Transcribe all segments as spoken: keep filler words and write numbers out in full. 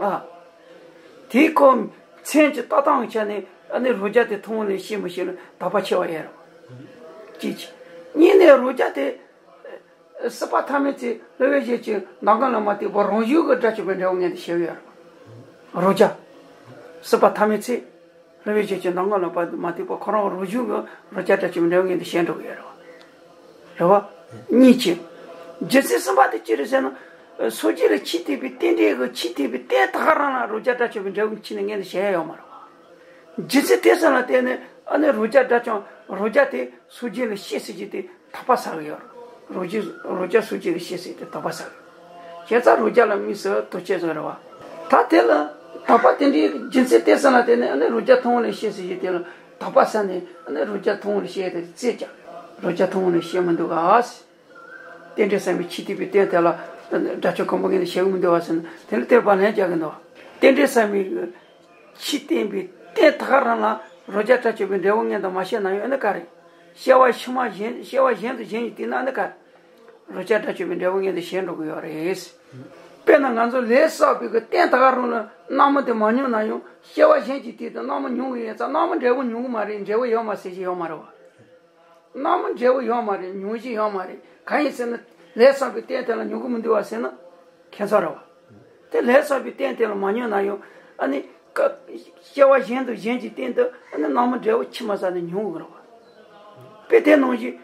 ཨ། དེའི་སྐོར་མཚན་གྱི་ལྟ་སྟངས་ཀྱི་ཆ་ནས་ཨ་ནི་རོ་བརྒྱ་དེ་མཐོང་ལེ་ཤེས་མི་ཤེས་ལ་དག་པ་ཆེ་བ་ཡོད་རེད་བ། གཅིག་གཅིག་གཉིས་ནས་རོ་བརྒྱ་དེ་སྲིད་པ་ཐ་མའི་ཚེ་སློབ་དཔོན་ཞིག་གི་མདང་དགོང་ལ་མ་བལྟས་པར་རང་བཞིན་གྱི་སྒྲ་གཅོད་པའི་འབྲས་བུ་མངོན་དུ་བྱས་ཡོད་རེད་བ། རོ་བརྒྱ། སྲིད་པ་ཐ་མའི་ཚེ། སློབ་དཔོན་ཞིག་གི་མདང་དགོང་ལ་མ་བལྟས་པར་ཁོ་རང་རང་བཞིན་གྱི་རོ་བརྒྱ་སྒྲ་གཅོད་པའི་འབྲས་བུ་མངོན་དུ་བྱས་འགྲོ་གི་ཡོད་རེད་བ། རེད་བ། གཉིས་ཀྱི། རྒྱུ་མཚན་གསུམ་པ་དེ་ཅི་རེད་ཟེར་ན། སངས་རྒྱས་ལ་ཆོས་ཐོས་པའི་རྟེན་འབྲེལ་གྱི་ཆོས་ཐོས་པའི་རྟེན་ད་ག་རང་ལ་རོ་བརྒྱ་སྒྲ་གཅོད་པའི་འབྲས་བུ་ཕྱི་ནས་མངོན་དུ་བྱས་ཡ་ཡོད་མ་རེད་བ། རྒྱུ་མཚན་དེ་གསུམ་ལ་བརྟེན་ནས་ཨ་ནི་རོ་བརྒྱ་སྒྲ་གཅོད་རོ་བརྒྱ་དེ་སངས་རྒྱས་ལ་ཤེས་ཟེར་རྒྱུ་དེ་དག་པ་ཟ་གི་ཡོད་རེད། རོ་བརྒྱ་རོ་བརྒྱ་སངས་རྒྱས་ལ་ཤེས་ཟེར་རྒྱུ་དེ་དག་པ་ཟ་གི་ཡོད། བྱས་ཙང་རོ་བརྒྱ་ལ་དམིགས་སུ་ཐོགས་བཅས་ཟེར་རེད་བ། ད་དེ་ལ་དག་པ་དེ་འདྲའི་རྒྱུ་མཚན་དེ་གསུམ་ལ་བརྟེན་ནས་ཨ་ནི་རོ་བརྒྱ་མཐོང་ལེ་ཤེས་ཟེར་རྒྱུ་དེ་ལ་དག་པ་ཟ་ནས་ཨ་ནི་རོ་བརྒྱ་མཐོང་ལེ་ཤེས་དེ་རྩིས་རྒྱག་རོ་བརྒྱ་མཐོང་ལེ་ཤེས་མི་འདུག་ག་རྟེན་འབྲེལ་ཟབ་མོའི་ཆོས་ཐོས་པའི་རྟེན་དེ་ལ་སྒྲ་གཅོད་གོང་འཕེལ་ངེས་ནས་བྱེད་ཀྱི་མི་འདུག་བ་ཟེར་ན་དེ་ལ་དེར་བར་ལན་རྒྱག་གི་འདུག་བ། རྟེན་འབྲེལ་ཟབ་མོའི་ཆོས་བསྟན་པའི་རྟེན་ད་ག་རང་ལ་རོ་བརྒྱ་སྒྲ་གཅོད་པའི་འབྲས་བུ་མངོན་དུ་མ་བྱས་ན་ཡང་ཨ་ནི་ག་རེ། སྐྱེ་བ་ཕྱི་མ་གཞན་སྐྱེ་བ་གཞན་དུ་གཞན་གྱིས་བལྟས་ན་ཨ་ནི་ག་རེ། རོ་བརྒྱ་སྒྲ་གཅོད་པའི་འབྲས་བུ་མངོན་དུ་བྱས་འགྲོ་གི་ཡོད་རེད། དཔེར་ན་ང་ཚོ་ལས་བསགས་པའི་གི་རྟེན་ད་ག་རང་ལ་སྣང་མུན་དེ་མ་མྱོང་ན་ཡང་སྐྱེ་བ་གཞན་གྱིས་བལྟས་དུས་སྣང་མུན་མྱོང་གི་ཡིན་ཙང་སྣང་མུན་འབྲས་བུ་མྱོང་གི་མ་རེད། འབྲས་བུ་ཡོད་མ་ཟེར་གྱི་ཡོད་མ་རེད་བ། སྣང་མུན་འབྲས་བུ་ཡོད་མ་རེད། མྱོང་གཞི་ཡོད་མ་རེད། གང་ཡིན་ཟེར་ན་ལས་བསགས་པའི་རྟེན་དེ་ལ་མྱོང་གི་མི་འདུག་བ་ཟེར་ན་ཁྱད་མཚར་རེད་བ། དེ་ལས་བསགས་པའི་རྟེན་དེ་ལ་མ་མྱོང་ན་ཡང་ཨ་ནི་ཀ་སྐྱེ་བ་གཞན་དང་གཞན་གྱི་རྟེན་དུ་ཨ་ནི་སྣང་མུན་འབྲས་བུ་ཕྱི་མ་ཟ་ནས་མྱོང་གི་རེད་བ། དཔེ་དེ་ནང་བཞིན་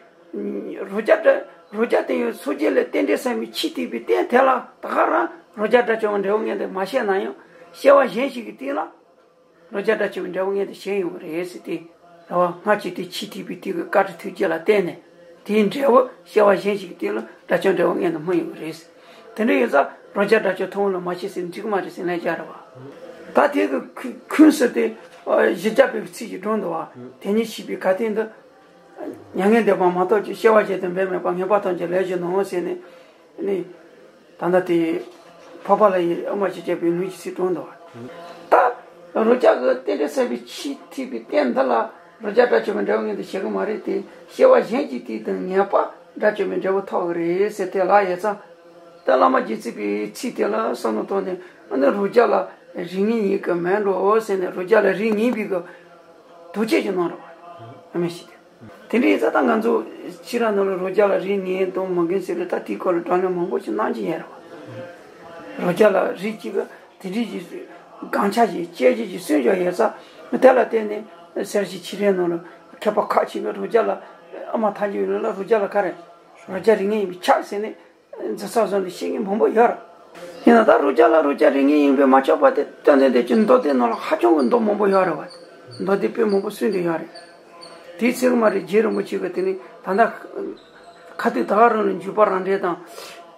རོ་བརྒྱ་སྒྲ་རོ་བརྒྱ་དེ་ཡང་སངས་རྒྱས་ལ་རྟེན་འབྲེལ་ཟབ་མོའི་ཆོས་ཐོས་པའི་རྟེན་དེ་ལ་ད་ག་རང་རོ་བརྒྱ་སྒྲ་གཅོད་པའི་འབྲས་བུ་མངོན་དུ་མ་བྱས་ན་ཡང་སྐྱེ་བ་གཞན་ཞིག་གི་རྟེན་ལ། རོ་བརྒྱ་སྒྲ་གཅོད་པའི་འབྲས་བུ་མངོན་དུ་བྱས་ཡོང་གི་རེད་ཟེར་ཏེ། རེད་བ། སྔར་གྱི་དེ་ཆོས་ཐོས་པའི་དུས་ཀྱི་བཀའ་དྲིན་ཐུགས་རྗེ་ལ་བརྟེན་ནས་དེའི་འབྲས་བུ་སྐྱེ་བ་གཞན་ཞིག་གི་དུས་ལ་སྒྲ་གཅོད་འབྲས་བུ་མངོན་དུ་སྨིན་ཡོང་གི་རེད་ཟེར། དེ་འདྲ་ཡིན་ཙང་རོ་བརྒྱ་སྒྲ་གཅོད་མཐོང་ལ་མ་ཤེས་ཟེར་འགྲིག་གི་མ་རེད་ཟེར་ལན་རྒྱག་རེད་བ། ད་དེ་གི་ཁུ་ཁུངས་སུ་དེ་བཞི་བརྒྱ་པའི་ཚིག་ཅིག་སྒྲོན་འདུག་བ། དེ་ཉིད་ཤེས་པའི་གལ་ཏེ་འདི། མྱ་ངན་འདས་པ་མ་ཐོབ་ཀྱི་སྐྱེ་བ་གཞན་དུ་འབད་མེད་པ་ངེས་པར་ཐོབ་ཀྱི་ལས་བཞིན་ནོ་ཟེར་ནས། ནི། ད་ལྟ་དེ། འཕགས་པ་ལྷ་ཡི་ཨ་མ་ཞེས་བྱ་བའི་ལུས་ཀྱི་ཚིག་དྲངས་འདུག་བ། ད། རོ་བརྒྱ་གི་རྟེན་འབྲེལ་ཟབ་པའི་ཆོས་ཐོས་པའི་རྟེན་འདི་ལ་རོ་བརྒྱ་སྒྲ་གཅོད་པའི་འབྲས་བུ་མངོན་དུ་བྱེད་ཀྱི་མ་རེད་དེ་སྐྱེ་བ་གཞན་གྱི་དུས་དང་ངེས་པར་སྒྲ་གཅོད་པའི་འབྲས་བུ་ཐོབ་ཀྱི་རེད་ཟེར་དེ་ལ་ཡོད་ཙང་། ད་བླ་མ་རྗེ་བཙུན་པའི་ཚིག་དེ་ལ་བསམ་བློ་བཏང་ནས་ཨ་ནི་རོ་བརྒྱ་ལ་རིགས་ངེས་ཡིན་གྱི་མེད་འགྲོ་ཟེར་ནས་རོ་བརྒྱ་ལ་རིགས་ངེས་པའི་གི་དོགས་གཅོད་ཅིག་གནང་རོགས་ཨ་མ་ཞིག་དེ། དེ་འདྲ་ཡིན་ཙང་ད་ང་ཚོ་ཕྱི་ར་ནང་ལ་རོ་བརྒྱ་ལ་རིགས་ངེས་དང་མ་ངེས་ཟེར་ཏེ་ད་དེའི་སྐོར་ལ་བགྲོ་གླེང་མང་པོ་ཞིག་གནང་གི་ཡོད་རེད་བ། རོ་བརྒྱ་ལ་རིགས་གཅིག་གི་དེ་འདྲའི་ཞིག་སྒང་ཆ་ཞིག་དཔྱད་གཞི་ཞིག་སུན་འཇོག་ཡོད་ཙང་དེ་ལ་བརྟེན་ནས་སེར་བྱེས་ཕྱི་རའི་ནང་ལ་མཁས་པ་ཁག་ཆེ་བའི་རོ་བརྒྱ་ལ་ཨ་མ་ཐམས་ཅད་ཡོད་ལ་རོ་བརྒྱ་ལ་ག་རེ་རོ་བརྒྱ་རིགས་ངེས་ཡིན་པས་ཁྱབ་ཟེར་ནས། འཛིན་ས་བཟོ་ནས་བཤད་མཁན་མང་པོ་ཡོད་རེད། ཡིན་ན་ད་རོ་བརྒྱ་ལ་རོ་བརྒྱ་རིགས་ངེས་ཡིན་པས་མ་ཁྱབ་པ་དེ་སྟོན་ནས་བསྡད་ཀྱི་མདོ་སྡེ་ནང་ལ་ཧ་ཅང་གི་མདོ་མང་པོ་ཡོད་རེད་བ། མདོ་སྡེ་དཔེ་མང་པོ་གསུངས་བསྡད་ཡོད་རེད། དེའི་ཚིག་མ་རེད་རྗེ་རིན་པོ་ཆེ་གིས་དེ་ནི་ད་ལྟ་ཁ་ཐུག་ད་ག་རང་ལ་འཇུག་པ་རང་འགྲེལ་དང་།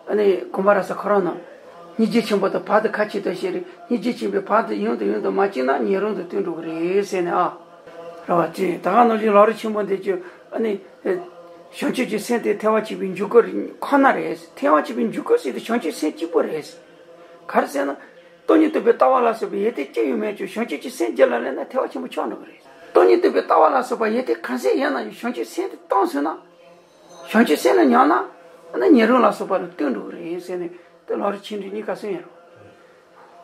ཨ་ནི་དགོངས་པ་རབ་གསལ་ཁོ་རང་ནང་། སྙིང་རྗེ་ཆེན་པོ་དང་བར་དུ་ཁ་ཆེ་དང་ཞེས་རེད། སྙིང་རྗེ་ཆེན་པོའི་བར་དུ་ཡང་དང་ཡང་དུ་མ་བསྐྱེད་ན་ཉན་རང་དུ་ལྟུང་འགྲོ་གི་རེད་ཟེར་ནས་ཨ། རེད་བ། དེ་ད་ག་ནང་བཞིན་ལམ་རིམ་ཆེན་པོ་འདི་ཚོ་ཨ་ནི། བྱང་ཆུབ་ཀྱི་སེམས་དེ་ཐེག་པ་ཆེན་པོའི་འཇུག་སྒོ་ཁོ་ན་རེད། ཐེག་པ་ཆེན་པོའི་འཇུག་སྒོ་ཟེར་དུས་བྱང་ཆུབ་སེམས་གཅིག་པོ་རེད། ག་རེ་ཟེར་ན། སྟོང་ཉིད་རྟོགས་པའི་ལྟ་བ་ལ་སོགས་པའི་ཡོན་ཏན་ཅི་ཡང་མེད་ཀྱང་བྱང་ཆུབ་ཀྱི་སེམས་རྒྱུད་ལ་སླེབས་ན་ཐེག་པ་ཆེན་པོ་ཆགས་འགྲོ་གི་རེད། སྟོང་ཉིད་རྟོགས་པའི་ལྟ་བ་ལ་སོགས་པ་ཡོན་ཏན་གང་ཟག་ཡོད་ན་ཡང་བྱང་ཆུབ་སེམས་དེ་བཏང་ཟིན་ན། བྱང་ཆུབ་སེམས་ལ་ཉམས་ན། ཨ་ནི་ཉན་རང་ལ་སོགས་པ་ལ་ལྟུང་འགྲོ་གི་རེད་ཟེར་ནས་དེ་ལམ་རིམ་ཆེ་འབྲིང་གཉིས་ཀ་གསུངས་ཡོད་རེད།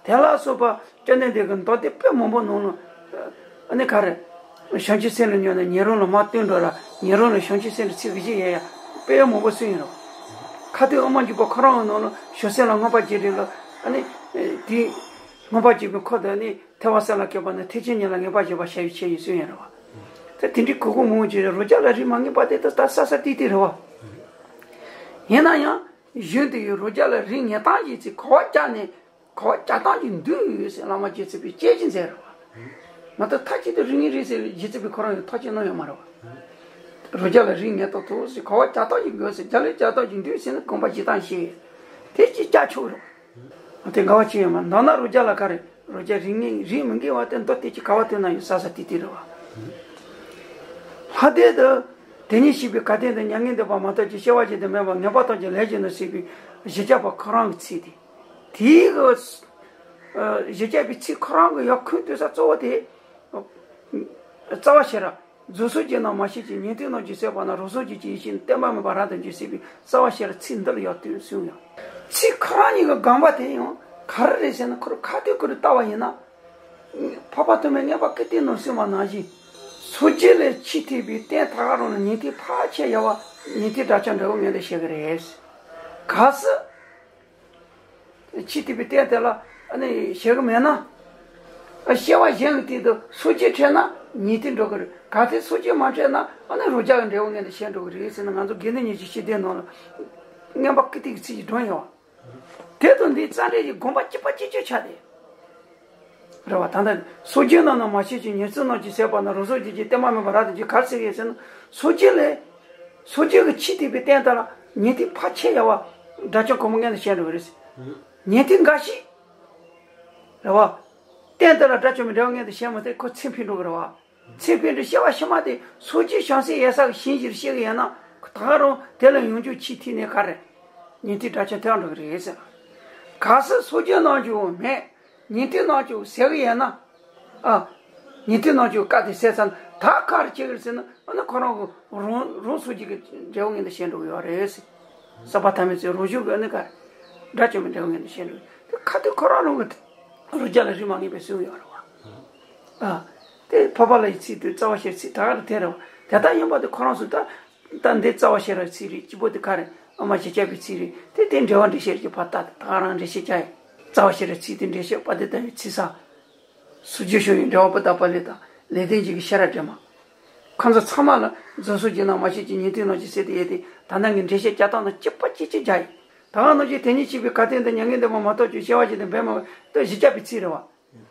དེ་ལ་སོགས་པ་བཅོམ་ལྡན་འདས་ཀྱི་མདོ་སྡེ་དཔེ་མང་པོ་ནང་ལ། ཨ་ནི་ག་རེ། བྱང་ཆུབ་སེམས་ལ་ཉམས་ན་ཉན་རང་ལ་མར་ལྟུང་འགྲོ་ལ་ཉན་རང་ལ་བྱང་ཆུབ་སེམས་ལ་ཚིག་གི་ཅི་ཡང་ཡང་དཔེ་མང་པོ་གསུངས་ཡོད་རེད། ཁ་ཐུག་དབུ་མ་འཇུག་པ་ཁོ་རང་གི་ནང་ལ་བྱང་སེམས་ལ་མངོན་པར་རྗེས་དྲན་ལ་ཨ་ནི། དེ། མངོན་པར་རྗེས་པའི་འཁོར་དུ་ནི་ཐེག་པ་གསུམ་ལ་སྐྱོད་པ་ནི་ཐེག་ཆེན་གཉིས་ལ་ངེས་པར་འབྱེད་པར་བྱ་བའི་ཆེད་ཡིན་གསུངས་ཡོད་རེད་བ། ད་དེ་འདྲའི་གོ་དགོས་མང་པོ་ཅིག་རེད། རོ་བརྒྱ་ལ་རིགས་མ་ངེས་པ་དེ་ད་ད་ས་ས་ཏིག་ཏིག་རེད་བ། ཡིན་ན་ཡང་། གཞན་དུ་ཡང་རོ་བརྒྱ་ལ་རིགས་ངེས་སྟངས་ཀྱི་ཚེ་ག་བ་བརྒྱ་ནས་ག་བ་བརྒྱ་སྟངས་ཀྱི་འདུས་ཡོད་ཟེར་བླ་མ་རྗེ་བཙུན་པས་དཔྱད་ཀྱི་མཛད་རེད་བ། མ་གཏོགས་མཐའ་གཅིག་ཏུ་རིགས་ངེས་རེད་ཟེར་རྗེ་བཙུན་པས་ཁོ་རང་ཡང་ཐག་གཅོད་གནང་ཡོད་མ་རེད་བ། རོ་བརྒྱ་ལ་རིགས་ངེས་སྟངས་ཐུག་ཟེར་ག་བ་བརྒྱ་སྟངས་ཀྱི་འདུས་ཟེར་ན་དགོངས་པ་བཞེས་སྟངས་ཤེས། དེ་ཅིག་ཀྱག་ཆོག་རེད་བ། དེ་འགལ་བ་ཅི་ཡང་མ་མདོར་ན་རོ་བརྒྱ་ལ་ག་རེ་རོ་བརྒྱ་རིགས་ངེས་རིགས་མི་ངེས་པ་དེ་མདོ་སྡེ་གཅིག་ག་བ་ཐོན་ན་ཡང་ས་ས་ཏིག་ཏིག་རེད་བ། ལྷ་སྡེ་དུ། དེ་ཉིད་ཤེས་པའི་གལ་ཏེ་འདི་མྱ་ངན་འདས་པ་མ་ཐོབ་ཀྱི་སྐྱེ་བ་གཞན་དུ་མེད་པ་ངེས་པར་ཐོབ་ཀྱི་ལས་བཞིན་ནོ་ཟེར་བའི་བཞི་བརྒྱ་པ་ཁོ་རང་གི་ཚིག་དེ། དེའི་གི། བཞི་བརྒྱ་པའི་ཚིག་ཁོ་རང་གི་ཡར་ཁུངས་གཏུགས་ས་གཙོ་བོ་དེ། རྩ་བ་ཤེས་རབ། རྫོགས་སངས་རྒྱས་རྣམས་མ་ཤེས་ཀྱི། ཉན་ཐོས་རྣམས་ཀྱིས་གསལ་བ་ན། རང་སངས་རྒྱས་ཀྱི་ཡེ་ཤེས་ནི། བརྟན་པ་མེད་པར་རབ་ཏུ་འབྱུང་ཟེར་བའི་རྩ་བ་ཤེས་རབ་ཚིག་འདི་ལ་ཡར་གཏུགས་གསུངས་ཡང་། ཚིག་ཁོ་རང་ཉིད་ཀྱི་དགོངས་པ་དེ་ཡང་ ག་རེ་རེད་ཟེར་ན། ཁོ་རང་ཁ་ཐུག་ཁོ་རང་ལྟ་བ་ཡིན་ན། འཕགས་པ་ཐོགས་མེད་མངོན་པར་བཀུར་སྟི་གནང་གསུངས་པ་ནང་བཞིན། སངས་རྒྱས་ལ་ཆེས་ཐོས་པའི་རྟེན་ད་ག་རང་ལ་ཉན་ཐོས་ཕལ་ཆེར་ཡོད་པ་ཉན་ཐོས་དགྲ་བཅོམ་འབྲས་བུ་མངོན་དུ་བྱེད་ཀྱི་རེད། གལ་སྲིད་ཆེས་ཐོས་པའི་རྟེན་དེ་ལ་ཨ་ནི་བྱེད་ཀྱི་མེད་ན། ཨ་སྐྱེ་བ་གཞན་གྱི་སྟེང་དུ་སངས་རྒྱས་འཕྲད་ན་ཉན་ཐོས་འགྲོ་གི་རེད། གལ་སྲིད་སངས་རྒྱས་མ་འཕྲད་ན་ཨ་ནི་རང་རྒྱལ་གྱི་འབྲས་བུ་མངོན་དུ་བྱེད་འགྲོ་གི་རེད་ཟེར་ནས། ང་ཚོ་དགེ་འདུན་ཉི་ཤུ་སྤྱི་དོན་ནང་ལ་མངོན་པར་བཀུར་སྟི་གི་ཚིག་ཅིག་བསྒྲགས་ཡོད་པ། དེ་དང་འདི་རྩ་འགྲེལ་གྱི་དགོངས་པ་གཅིག་པ་གཅིག་རྐྱང་ཆགས་ཏེ། རེད་བ། ད་ལྟ་སངས་རྒྱས་རྣམས་ན་མ་སྐྱེས་ཤིང་། ཉན་ཐོས་རྣམས་ཀྱང་ཟད་པ་ན། རང་སངས་རྒྱས་ཀྱིས། བསྟན་པ་སྨད་པ་རབ་ཏུ་བྱས། ག་རེ་ཟེར་གི་ཡོད་ཟེར་ན། སངས་རྒྱས་ལས། སངས་རྒྱས་ཀྱི་ཆེས་ཐོས་པའི་རྟེན་དེ་ལ་ཉན་ཐོས་ཕལ་ཆེར་ཡོད་པ་དགྲ་བཅོམ་གོང་མ་མངོན་དུ་བྱེད་འགྲོ་གི་རེད། ཉན་ཐོས་འགའ་ཞིག་རེད་བ། རྟེན་དེ་ལ་དགྲ་བཅོམ་པའི་འབྲས་བུ་མངོན་དུ་བྱེད་མ་ཐུབ། ཁོ་ཚེ་འཕོས་འགྲོ་གི་རེད་བ། ཚེ་འཕོས་འགྲོ། སྐྱེ་བ་ཕྱི་མ་དེ་སངས་རྒྱས་བྱང་སེམས་ཡོད་ས་གི་ཞིང་ཞིག་ལ་སྐྱེ་གི་ཡོད་ན། ད་ག་རང་དེ་ལ་ཡོང་རྒྱུ་ཆེས་ཐོས་ནས་ག་རེ། ཉན་ཐོས་དགྲ་བཅོམ་ཐོབ་འགྲོ་གི་རེད་ཟེར། གལ་སྲིད་སངས་རྒྱས་རྣམས་ཀྱང་མེད། ཉན་ཐོས་རྣམས་ཀྱང་ཟད་གི་ཡོད་ན། ཨ། ཉན་ཐོས་རྣམས་ཀྱང་བཀའ་དེ་ཟད་ཚར་ན་ད་ག་རེ་བྱེད་ཀྱི་རེད་ཟེར་ན། ཨ་ནི་ཁོ་རང་གི་རང་རང་སངས་རྒྱས་ཀྱི་འབྲས་བུ་མངོན་དུ་བྱེད་འགྲོ་གི་ཡོད་རེད་ཟེར། ཟད་པ་ཐ་མའི་ཚེ་རང་བྱུང་གི་ཨ་ནི་ག་རེ། དགྲ་བཅོམ་པའི་འབྲས་བུ་མངོན་དུ་བྱེད་འགྲོ་གི། དེ་ཁ་ཐུག་ཁོ་རང་རང་གི་རང་རྒྱལ་ལ་རིགས་མ་ངེས་པའི་གསུང་ཡོད་རེད་བ། ཨ། དེ་འཕགས་པ་ལྷ་ཡི་ཚིག་དེ་རྩ་བ་ཤེས་རབ་ཚིག་ད་ག་རེ་དེ་རེད་བ། དེ་ལྟར་ཡིན་པ་དེ་ཁོ་རང་ཚོ་ད། ད་འདི་རྩ་བ་ཤེས་རབ་ཚིག་རེད། གཅིག་པོ་དེ་ག་རེ། ཨ་མ་བཞི་བརྒྱ་པའི་ཚིག་རེད། དེ་དེ་འགྲེལ་པ་འགྲེལ་བཤད་ཀྱི་ཕར་ལྟ། ད་ག་རང་འགྲེལ་བཤད་རྒྱག་ཡིན། རྩ་བ་ཤེས་རབ་ཚིག་དེ་འགྲེལ་བཤད་པ་དེ་ལྟ་བུའི་ཚིག་ས། སངས་རྒྱས་བྱུང་བའི་འགྲེལ་པ་པོ་ཏ་པ་ལི་ཏ། ལེགས་ལྡན་འབྱེད་ཀྱི་ཤེས་རབ་སྒྲོན་མ། ཁོང་ཚོ་ཚང་མ་ལ་རྫོགས་སངས་རྒྱས་རྣམས་མ་སྐྱེས་ཤིང་། ཉན་ཐོས་རྣམས་ཀྱང་ཟད་དུ་ཡོད་དེ། ད་ལྟ་ངས་འགྲེལ་བཤད་རྒྱག་སྟངས་དང་གཅིག་པ་གཅིག་རྐྱང་རྒྱག་ཡིན། ད་ག་ནང་བཞིན་དེ་ཉིད་ཤེས་པའི་གལ་ཏེ་འདིར། མྱ་ངན་འདས་པ་མ་ཐོབ་ཀྱང་། སྐྱེ་བ་གཞན་དུ་འབད་མ་བས། ད་བཞི་བརྒྱ་པའི་ཚིག་རེད་བ།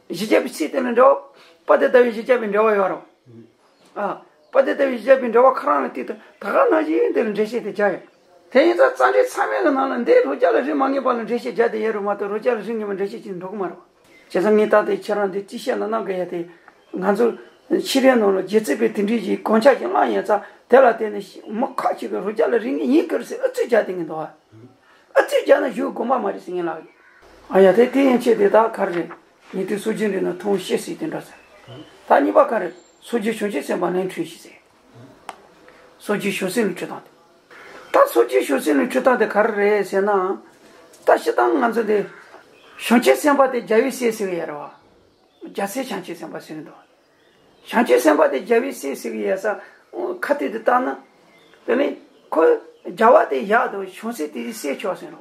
བཞི་བརྒྱ་པའི་ཚིག་དེ་ལ་འགྲེལ་པ་པོ་ཏ་དེ་ལྟ་བུའི་བཞི་བརྒྱ་པའི་འགྲེལ་པ་ཡོད་རེད་བ། ཨ། པོ་ཏ་དེ་ལྟ་བུའི་བཞི་བརྒྱ་པའི་འགྲེལ་པ་ཁོ་རང་ལ་བལྟས་ཏེ་ད་ག་ནང་བཞིན་དེ་ལ་འགྲེལ་བཤད་དེ་རྒྱག་ཡོད། དེ་ཡིན་ཙང་རྩ་འགྲེལ་ཚང་མའི་གི་ནང་ལ་འདི་རང་རྒྱལ་ལ་རིགས་མ་ངེས་པ་ལ་འགྲེལ་བཤད་རྒྱག་བསྡད་ཡོད་རེད་མ་གཏོགས། རང་རྒྱལ་ལ་རིགས་ངེས་པའི་འགྲེལ་བཤད་ཅིག་འགྲོ་གི་མ་རེད་བ། བྱས་ཙང་ངས་ད་ལྟ་ཁྱེད་རང་འདི་རྩིས་བཤད་ལ་གནང་གི་ཡོད་དེ། ང་ཚོ་ཕྱི་རོལ་ནང་ལ་རྗེ་བཙུན་པས་དེ་འདྲའི་ཞིག་གོང་ཆ་ཞིག་བླངས་ཡོད་ཙང་། དེ་ལ་བརྟེན་ནས་མི་ཁ་ཅིག་གིས་རང་རྒྱལ་ལ་རིགས་ངེས་ཡིན་གྱི་རེད་ཟེར་ཨུ་ཚུགས་རྒྱག་བསྡད་མཁན་འདུག་བ། ཨུ་ཚུགས་རྒྱག་ན་གཞུང་དགོངས་པ་མ་རེད་ཟེར་མཁན་ལགས། ཨ་ཡ། དེ་དེ་ཡན་ཆད་དེ་ད་ག་རེ་རེད། ཉན་ཐོས་སངས་རྒྱས་འདྲེན་ན་ཐུན་མོང་ཤེས་ཟིན་དེ་འདྲ་ཟེར། ད་གཉིས་པ་ག་རེ། སངས་རྒྱས་བྱང་ཆུབ་སེམས་དཔའ་ལས་འཁྲུངས་ཤིང་ཟེར། སངས་རྒྱས་བྱང་སེམས་ལས་འཁྲུངས་སྟངས་དེ། ད་སངས་རྒྱས་བྱང་སེམས་ལས་འཁྲུངས་སྟངས་དེ་ག་རེ་རེད་ཟེར་ན། ད་སྤྱིར་བཏང་ང་ཚོ་འདི་བྱང་ཆུབ་སེམས་དཔའ་དེ་རྒྱལ་བའི་སྲས་ཟེར་གི་ཡོད་རེད་བ། རྒྱལ་སྲས་བྱང་ཆུབ་སེམས་དཔའ་ཟེར་གི་འདུག་བྱང་ཆུབ་སེམས་དཔའ་དེ་རྒྱལ་བའི་སྲས་ཟེར་གི་ཡོད་ས། ཁ་ཐུག་ཏུ་བལྟས་ན། དེ་ནི་ཁོ་རྒྱལ་བ་དེ་ཡག་དང་བྱང་སེམས་དེ་སྲས་ཆོག་ཟེར་བ།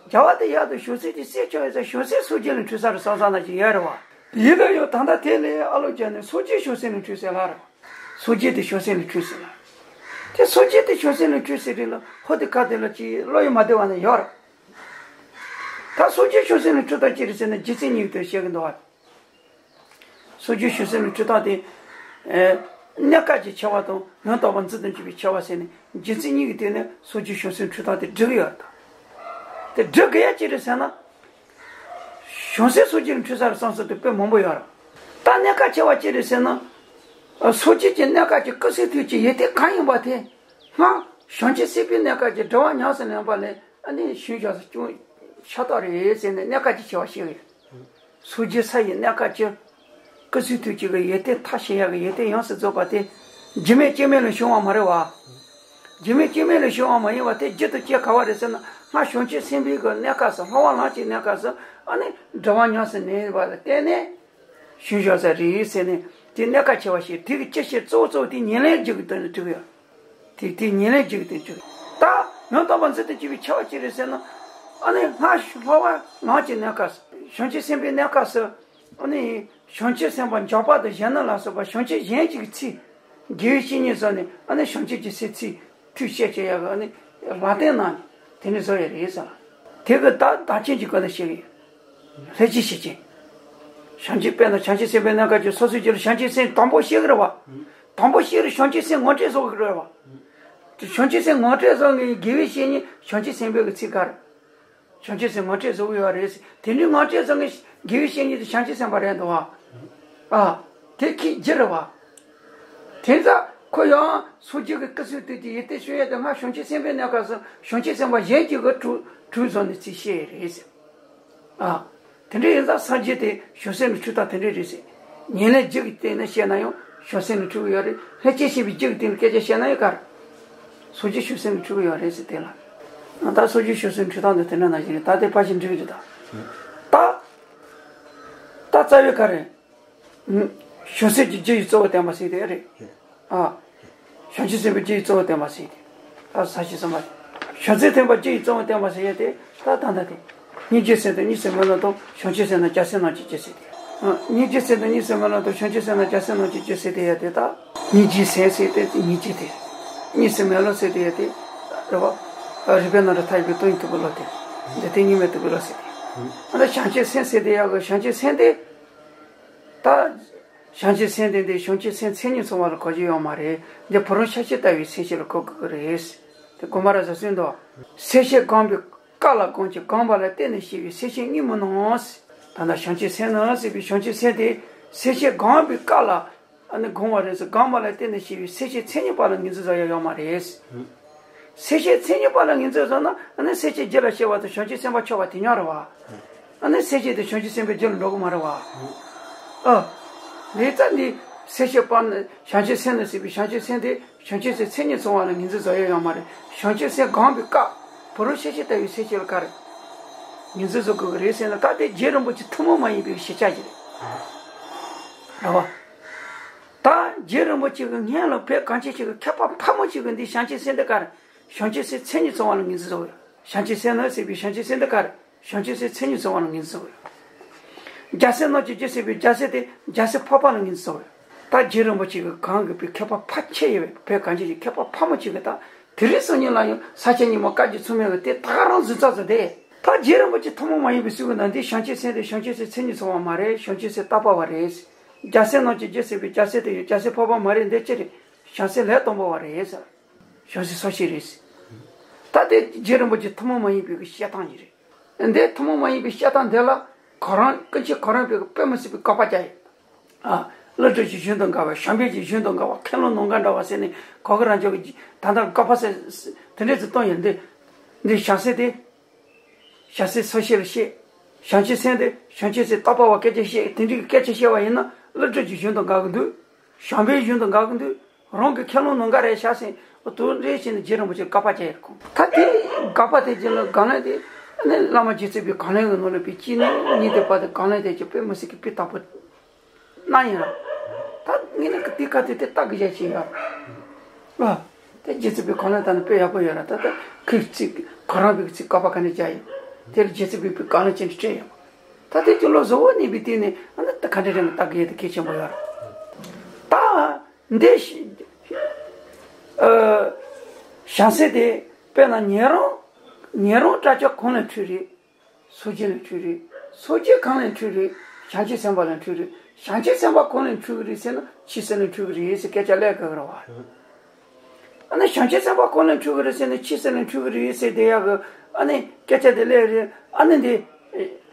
རྒྱལ་བ་དེ་ཡག་དང་བྱང་སེམས་དེ་སྲས་ཆོག་ཡོད་ས། བྱང་སེམས་སངས་རྒྱས་ལས་འཁྲུངས་ས་རེད་བསམ་བསམ་ན་ཅིག་ཡོད་རེད་བ། ཡིན་ན་ཡང་ད་ལྟ་དེ་ལས་ཨ་ལོ་བརྒྱབ་ནས་སངས་རྒྱས་བྱང་སེམས་ལས་འཁྲུངས་ཟེར་ལབ་རེད། སངས་རྒྱས་དེ་བྱང་སེམས་ལས་འཁྲུངས་ཟེར་ལབ། དེ་སངས་རྒྱས་དེ་བྱང་སེམས་ལས་འཁྲུངས་ཟེར་རེད་ལ། ཧོ། དེ་ག་དེ་ལ་ཅིག་བློ་ཡིས་མ་བདེ་བ་ནི་ཡོད་རེད། ད་སངས་རྒྱས་བྱང་སེམས་ལས་འཁྲུངས་སྟངས་ཅི་རེད་ཟེར་ན། རྒྱུ་མཚན་གཉིས་ཀྱི་དོན་བཤད་གི་འདུག་བ། སངས་རྒྱས་བྱང་སེམས་ལས་འཁྲུངས་སྟངས་དེ། ཨེ། གནས་སྐབས་ཀྱི་ཆེ་བ་དང་ཡང་དག་པར་འཛིན་དུ་འཇུག་པའི་ཆེ་བ་ཟེར་ནས། རྒྱུ་མཚན་གཉིས་ཀྱི་སྟེང་ནས་སངས་རྒྱས་བྱང་སེམས་འཁྲུངས་སྟངས་དེ་སྒྲིག་གི་ཡོད་རེད་ད། དེ་སྒྲིག་དགོས་ཡ་ཅི་རེད་ཟེར་ན། བྱང་སེམས་སངས་རྒྱས་ལས་འཁྲུངས་ས་རེད་བསམ་ས་དེ་དཔེ་མང་པོ་ཡོད་རེད། ད་གནས་སྐབས་ཆེ་བ་ཅི་རེད་ཟེར་ན། ཨ། སངས་རྒྱས་ཀྱི་གནས་སྐབས་ཀྱི་སྐུ་གསུང་ཐུགས་ཀྱི་ཡོན་ཏན་གང་ཡིན་པ་དེ། སྔར་བྱང་ཆུབ་སེམས་དཔའི་གནས་སྐབས་ཀྱི་སྒྲིབ་པ་ཉམས་སུ་ལེན་པ་ལས། ཨ་ནི་བྱང་ཆུབ་སེམས་ཀྱི་ཤ་སྟག་རེད་ཟེར་ནས་གནས་སྐབས་ཀྱི་ཆེ་བ་བཤད་ཡོད། སངས་རྒྱས་ས་ཡི་གནས་སྐབས་ཀྱི་སྐུ་གསུང་ཐུགས་ཀྱི་ཡོན་ཏན་མཐར་ཕྱིན་ཡག་གི་ཡོན་ཏན་ཡོངས་སུ་རྫོགས་པ་དེ། རྒྱུ་མེད་རྐྱེན་མེད་ལས་བྱུང་བ་མ་རེད་བ། རྒྱུ་མེད་རྐྱེན་མེད་ལས་བྱུང་བ་མ་ཡིན་པ་དེ། རྒྱུ་དང་རྐྱེན་ག་བ་རེད་ཟེར་ན། སྔར་བྱང་ཆུབ་སེམས་དཔའི་གི་གནས་སྐབས་སུ། སློབ་པ་ལམ་གྱི་གནས་སྐབས་སུ། ཨ་ནི་སྒྲིབ་པ་ཉམས་སུ་ལེན་པ་ལ་བརྟེན་ནས་བྱང་ཆུབ་སེམས་རེད་ཟེར་ནས། དེ་གནས་སྐབས་ཆེ་བ་བཤད། དེ་གི་ཅི་བཤད། གཙོ་བོ་གཙོ་བོ་དེ་ཉེར་ལེན་རྒྱུ་གི་དོན་ལ་འགྲིག་ཡོད། དེ་དེ་ཉེར་ལེན་རྒྱུ་གི་དོན་འགྲིག་ཡོད། ད་ཡང་དག་པར་འཛིན་དུ་འཇུག་པའི་ཆེ་བ་ཅི་རེད་ཟེར་ན། ཨ་ནི་སྔར་སློབ་པ་ལམ་གྱི་གནས་སྐབས་སུ། བྱང་ཆུབ་སེམས་དཔའི་གནས་སྐབས་སུ། ཨ་ནི་བྱང་ཆུབ་སེམས་དཔའ་འཇམ་དཔལ་དང་གཞོན་ནུ་ལ་སོགས་པ་བྱང་ཆུབ་གཞན་གཅིག་གི་ཚིག། དགེ་བའི་བཤེས་གཉེན་སོགས་ནས། ཨ་ནི་བྱང་ཆུབ་ཀྱི་སེམས་ཚིག་ཐོས་བཤད་བྱེད་ཡག་གི། ཨ་ནི་ལམ་སྟོན་གནང་ནས་དེ་ནས་བཟོ་ཡག་རེད་ཟེར་ལ། དེ་གི་ད་བདག་རྐྱེན་གྱི་སྒོ་ནས་བཤད་གི་ཡོད། ལྷན་ཅིག་བྱེད་ཅིང་། བྱང་ཆུབ། དཔེར་ན་བྱང་ཆུབ་སེམས་དཔའི་གནས་སྐབས་ཀྱི་སོ་སོའི་རྒྱུད་ལ་བྱང་ཆུབ་སེམས་དང་པོ་སྐྱེ་གི་རེད་བ། དང་པོ་སྐྱེ་རུ་བྱང་ཆུབ་སེམས་ངོ་སྤྲོད་བཟོ་གི་རེད་བ། དེ་བྱང་ཆུབ་སེམས་ངོ་སྤྲོད་བཟོ་མཁན་གྱི་དགེ་བའི་བཤེས་གཉེན་བྱང་ཆུབ་སེམས་དཔའི་གི་ཚིག་ག་རེ། བྱང་ཆུབ་སེམས་ངོ་སྤྲོད་བཟོ་གི་ཡོད་རེད་ཟེར། དེ་འདྲའི་ངོ་སྤྲོད་བཟོ་མཁན་དགེ་བའི་བཤེས་གཉེན་དེ་བྱང་ཆུབ་སེམས་དཔའ་རེད་འདུག་བ། ཨ། དེ་ཁྱེད་རྒྱུད་རེད་བ། དེ་ཙང་ཁོ་ཡང་སངས་རྒྱས་ཀྱི་སྐུ་གསུང་ཐུགས་ཀྱི་ཡོན་ཏན་ཤོད་ཡག་དེ་སྔར་བྱང་ཆུབ་སེམས་དཔའི་གནས་སྐབས་སུ་བྱང་ཆུབ་སེམས་དཔའ་གཞན་གཅིག་གིས་གྲུབ་གྲུབ་བཟོ་ནས་ཚིག་བཤད་ཡག་རེད་ཟེར། ཨ། དེ་འདྲ་ཡིན་ཙང་སངས་རྒྱས་དེ་བྱང་སེམས་ལས་འཁྲུངས་སྟངས་དེ་འདྲ་རེད་ཟེར། ཉེར་ལེན་རྒྱུ་གི་སྟེང་ནས་བཤད་ན་ཡང་བྱང་སེམས་ལས་འཁྲུངས་ཀྱི་ཡོད་རེད། ལྷན་སྐྱེས་ཤེས་པའི་རྒྱུ་གི་སྟེང་ལ་སྐད་ཆ་བཤད་ན་ཡང་ག་རེ། སངས་རྒྱས་བྱང་སེམས་ལས་འཁྲུངས་ཀྱི་ཡོད་རེད་ཟེར། དེ་ལ་ད་སངས་རྒྱས་བྱང་སེམས་འཁྲུངས་སྟངས་དེ་དེ་འདྲ་ནང་བཞིན་རེད། ད་དེ་ཕལ་ཆེར་འགྲིག་གི་རེད་ད། རྩ་བའི་ག་རེ། ཨུམ། བྱང་སེམས་ཀྱི་རྒྱུ་ཡི་གཙོ་བོ་བསྟན་པ་ཟེར་དེ་རེད། ཨ། བྱང་ཆུབ་སེམས་དཔའི་རྒྱུ་ཡི་གཙོ་བོ་བསྟན་པ་ཟེར་དེ། ད་ས་བཅད་གསུམ་པ། བྱང་སེམས་བསྟན་པ་རྒྱུ་ཡི་གཙོ་བོ་བསྟན་པ་ཟེར་ཡ་དེ་ད་ད་ལྟ་དེ། སྙིང་རྗེའི་སེམས་དང་གཉིས་སུ་མེད་ལམ་དང་བྱང་ཆུབ་སེམས་དང་རྒྱལ་སྲས་རྣམས་ཀྱི་རྒྱུ་ཟེར་དེ། ཨ། སྙིང་རྗེའི་སེམས་དང་གཉིས་སུ་མེད་ལམ་དང་བྱང་ཆུབ་སེམས་དང་རྒྱལ་སྲས་རྣམས་ཀྱི་རྒྱུ་ཟེར་དེ་ཡ་དེ་ད། སྙིང་རྗེའི་སེམས་ཟེར་དེ་སྙིང་རྗེ་དེ། གཉིས་སུ་མེད་ལམ་ཟེར་དེ་ཡ་དེ། རེད་བ། རིག་པའི་རྣམ་གྲོལ་མཐའ་ཡས་པའི་སྟོང་ཉིད་རྟོགས་པའི་བློ་དེ། འདི་དེ་གཉིས་མེད་རྟོགས་པའི་བློ་ཟེར་དེ། ཨ་ད་བྱང་ཆུབ་སེམས་ཟེར་དེ་ཡ་གི་བྱང་ཆུབ་སེམས་དེ། ད། བྱང་ཆུབ་སེམས་དེ་འདི་བྱང་ཆུབ་སེམས་མཚན་ཉིད་ཚང་བ་ལ་གོ་རྒྱུ་ཡོད་མ་རེད། འདི་ཕ་རོལ་ཤཱཀྱ་ལྟ་བུའི་སེམས་བསྐྱེད་ལ་གོ་དགོས་ཀྱི་རེད། དེ་དགོངས་པ་ར་ཟ་སུན་དོ། སེམས་བསྐྱེད་སྒོམ་པའི་སྐབས་ལ་གོམས་ཀྱི་སྒོམ་པ་ལ་བརྟེན་ནས་སྐྱེ་བའི་སེམས་བསྐྱེད་གཉིས་མིན་ནོ། ད་ལྟ་བྱང་ཆུབ་སེམས་ནི་ཟེར་བའི་བྱང་ཆུབ་སེམས་དེ་སེམས་བསྐྱེད་སྒོམ་པའི་སྐབས་ལ་ཨ་ནི་སྒོམ་པ་རེད་ཟེར་སྒོམ་པ་ལ་བརྟེན་ནས་སྐྱེ་བའི་སེམས་བསྐྱེད་མཚན་ཉིད་པ་ལ་ངོས་འཛིན་བཟོ་ཡ་ཡོད་མ་རེད། སེམས་བསྐྱེད་མཚན་ཉིད་པ་ལ་ངོས་འཛིན་བཟོས་ན་ཨ་ནི་སེམས་བསྐྱེད་རྒྱུད་ལ་སྐྱེ་བ་དང་བྱང་ཆུབ་སེམས་དཔའ་ཆགས་པ་དེ་ཉག་རེད་བ། ཨ་ནི་སེམས་བསྐྱེད་དེ་བྱང་ཆུབ་སེམས་དཔའི་རྒྱུད་ལ་འགྲོ་གི་མ་རེད་བ། ཨ། ལས་རྩ་འདི་སེམས་བསྐྱེད་པ་ནི་བྱང་ཆུབ་སེམས་ནི་ཟེར་བའི་བྱང་ཆུབ་སེམས་དེ་བྱང་ཆུབ་སེམས་མཚན་ཉིད་ཚང་བ་ལ་ངོས་འཛིན་བཟོ་ཡ་ཡོད་མ་རེད། བྱང་ཆུབ་སེམས་སྒོམ་པའི་སྐབས་ཕ་རོལ་ཤཱཀྱ་ལྟ་བུའི་སེམས་བསྐྱེད་ལ་ག་རེ་ངོས་འཛིན་བཟོ་དགོས་ཀྱི་རེད་ཟེར་ན་ད་དེ་རྗེ་རིན་པོ་ཆེ་ཐུན་མོང་མ་ཡིན་པའི་ཤེས་བྱ་ཞིག་རེད། རེད་བ། ད་རྗེ་རིན་པོ་ཆེ་གི་སྔོན་ལ་བོད་གངས་ཅན་ཞིག་གི་མཁས་པ་ཕལ་མོ་ཆེ་གི་འདི་བྱང་ཆུབ་སེམས་འདི་ག་རེ། བྱང་ཆུབ་སེམས་མཚན་ཉིད་ཚང་བ་ལ་ངོས་འཛིན་བཟོ་གི་ཡོད། བྱང་ཆུབ་སེམས་ནི་ཟེར་བའི་བྱང་ཆུབ་སེམས་འདི་ག་རེ། བྱང་ཆུབ་སེམས་མཚན་ཉིད་ཚང་བ་ལ་ངོས་འཛིན་བཟོ་གི་ཡོད། རྒྱལ་སྲས་རྣམས་ཀྱི་རྒྱུ་ཟེར་བའི་རྒྱལ་སྲས་དེ་རྒྱལ་སྲས་འཕགས་པ་ལ་ངོས་འཛིན་བཟོ་གི་ཡོད། ད་རྗེ་རིན་པོ་ཆེ་གི་གང་གི་བོད་མཁས་པ་ཕལ་ཆེ་ཡོད་པའི་བོད་གངས་ཅན་གྱི་མཁས་པ་ཕལ་མོ་ཆེ་གི་ད་དེ་རིང་སང་ཉིན་ལ་ཡང་ས་སྐྱ་རྙིང་མ་བཀའ་བརྒྱུད་ཚང་མས་གི་དེ་ད་ག་རང་འཛིན་རྩ་འཛིན་དེ། ད་རྗེ་རིན་པོ་ཆེ་ཐུན་མོང་མ་ཡིན་པའི་གསུང་གི་ནང་འདི་བྱང་ཆུབ་སེམས་དེ་བྱང་ཆུབ་སེམས་མཚན་ཉིད་ཚང་བ་མ་རེད། བྱང་ཆུབ་སེམས་བཏགས་པ་བ་རེད། རྒྱལ་སྲས་རྣམས་ཀྱི་རྒྱུ་ཟེར་བའི་རྒྱལ་སྲས་དེ་ཡོད། རྒྱལ་སྲས་འཕགས་པ་མ་རེད། འདི་ཅི་རེད། བྱང་སེམས་ལས་དང་པོ་བ་རེད་ཟེར། བྱང་སེམས་སོ་སྐྱེ་རེད་ཟེར། ད་དེ་རྗེ་རིན་པོ་ཆེ་ཐུན་མོང་མ་ཡིན་པའི་བཤད་སྟངས་ཡིན་རེད། འདི་ཐུན་མོང་མ་ཡིན་པའི་བཤད་སྟངས་འདི་ལ་གོ་རམས་ཀུན་མཁྱེན་གོ་རམས་པས་དཔེ་མི་སྲིད་པའི་དགག་པ་བརྒྱབ་ཡོད། ཨ། ཀླུ་སྒྲུབ་ཀྱི་གཞུང་དང་འགལ་བ། བྱམས་པའི་གཞུང་དང་འགལ་བ། མཁས་བླུན་ནང་འགལ་འདྲ་བ་ཟེར་ནས་གོ་གི་རང་ཅོག་གི་ད་ལྟ་དགག་པ་ཟེར་དེ་འདྲས་ཚོ་བཏང་ཡོད། འདི་འདི་བྱང་སེམས་དེ། བྱང་སེམས་སོ་སྐྱེ་ལ་བཤད། བྱང་ཆུབ་སེམས་དེ་བྱང་ཆུབ་སེམས་བཏགས་པ་བ་སྐད་ཆ་བཤད། དེ་འདྲའི་སྐད་ཆ་བཤད་པ་ཡིན་ན་ཀླུ་སྒྲུབ་ཀྱི་གཞུང་དང་འགལ་གི་འདུག་བྱམས་པའི་གཞུང་དང་འགལ་གི་འདུག་རང་གི་མཁས་བླུན་ནང་འགལ་རེད་བྱ་ཟིན། དུ་རེ་བྱས་ནས་རྗེ་རིན་པོ་ཆེར་དགག་པ་བྱས་ཡོད་ཁོང་། ད་དེ་དགག་པ་དེ་རྗེས་ལ་དགག་ལན་དེ་ནི་བླ་མ་རྗེ་བཙུན་པའི་དགག་ལན་གྱི་ནང་ལ་པའི་གཅིག་ནི་གཉིས་དེ་བར་དུ་དགག་ལན་དེ་ཀྱི་དཔེ་མི་སྲིད་ཀྱི་དཔེ་དག་པོ་གནང་ཡིན་ར། ད་ངས་ནི་དེ་ག་དེ་དེ་ལྟ་གི་བྱས་ཀྱི་ཡོད་ར། ཨ། དེ་རྗེ་བཙུན་པའི་དགག་ལན་ད་ནི་དཔེ་ཡག་པོ་ཡོད་ར། ད་ད་ཁོས་ཚིག་གོ་རམས་པའི་ཚིག་བཀག་པ་ག་ནས་བྱ་ཡོད། དེ་ལ་རྗེ་བཙུན་པའི་དགག་ལན་ཅན་དུ་སྤྲད་ཡོད། ད་དེ་ཀྱི་བློ་གཟུ་བོ་གནས་པའི་སྟེང་ནས་ཨ་ནི་ད་ག་འདྲ་རེད་ལྟ་གི་ཡོད་དེ་གལ་ཆེན་པོ་ཡོད་ར། ད། འདི་ཞི། ཨ། བྱང་སེམས་དེ་དཔེར་ན་ཉན་རང་། ཉན་རང་དྲག་ཆ་གང་ལས་འཁྲུལ་རེད། སོ་སྐྱེ་ལས་འཁྲུལ་རེད། སོ་སྐྱེ་གང་ལས་འཁྲུལ་རེད། བྱང་ཆུབ་སེམས་དཔའ་ལས་འཁྲུལ་རེད། བྱང་ཆུབ་སེམས་དཔའ་གང་ལས་འཁྲུལ་གི་རེད་ཟེར་ན་ཆོས་སེམས་ལས་འཁྲུལ་གི་རེད་ཟེར་སྐད་ཆ་ལབ་དགོས་ཀྱི་རེད་བ། ཨ་ནི་བྱང་ཆུབ་སེམས་དཔའ་གང་ལས་འཁྲུལ་གི་རེད་ཟེར་ན་ཆོས་སེམས་ལས་འཁྲུལ་གི་རེད་ཟེར་དེ་ཡག་གི། ཨ་ནི་སྐད་ཆ་དེ་ལབ་རེད། ཨ་ནི་འདི།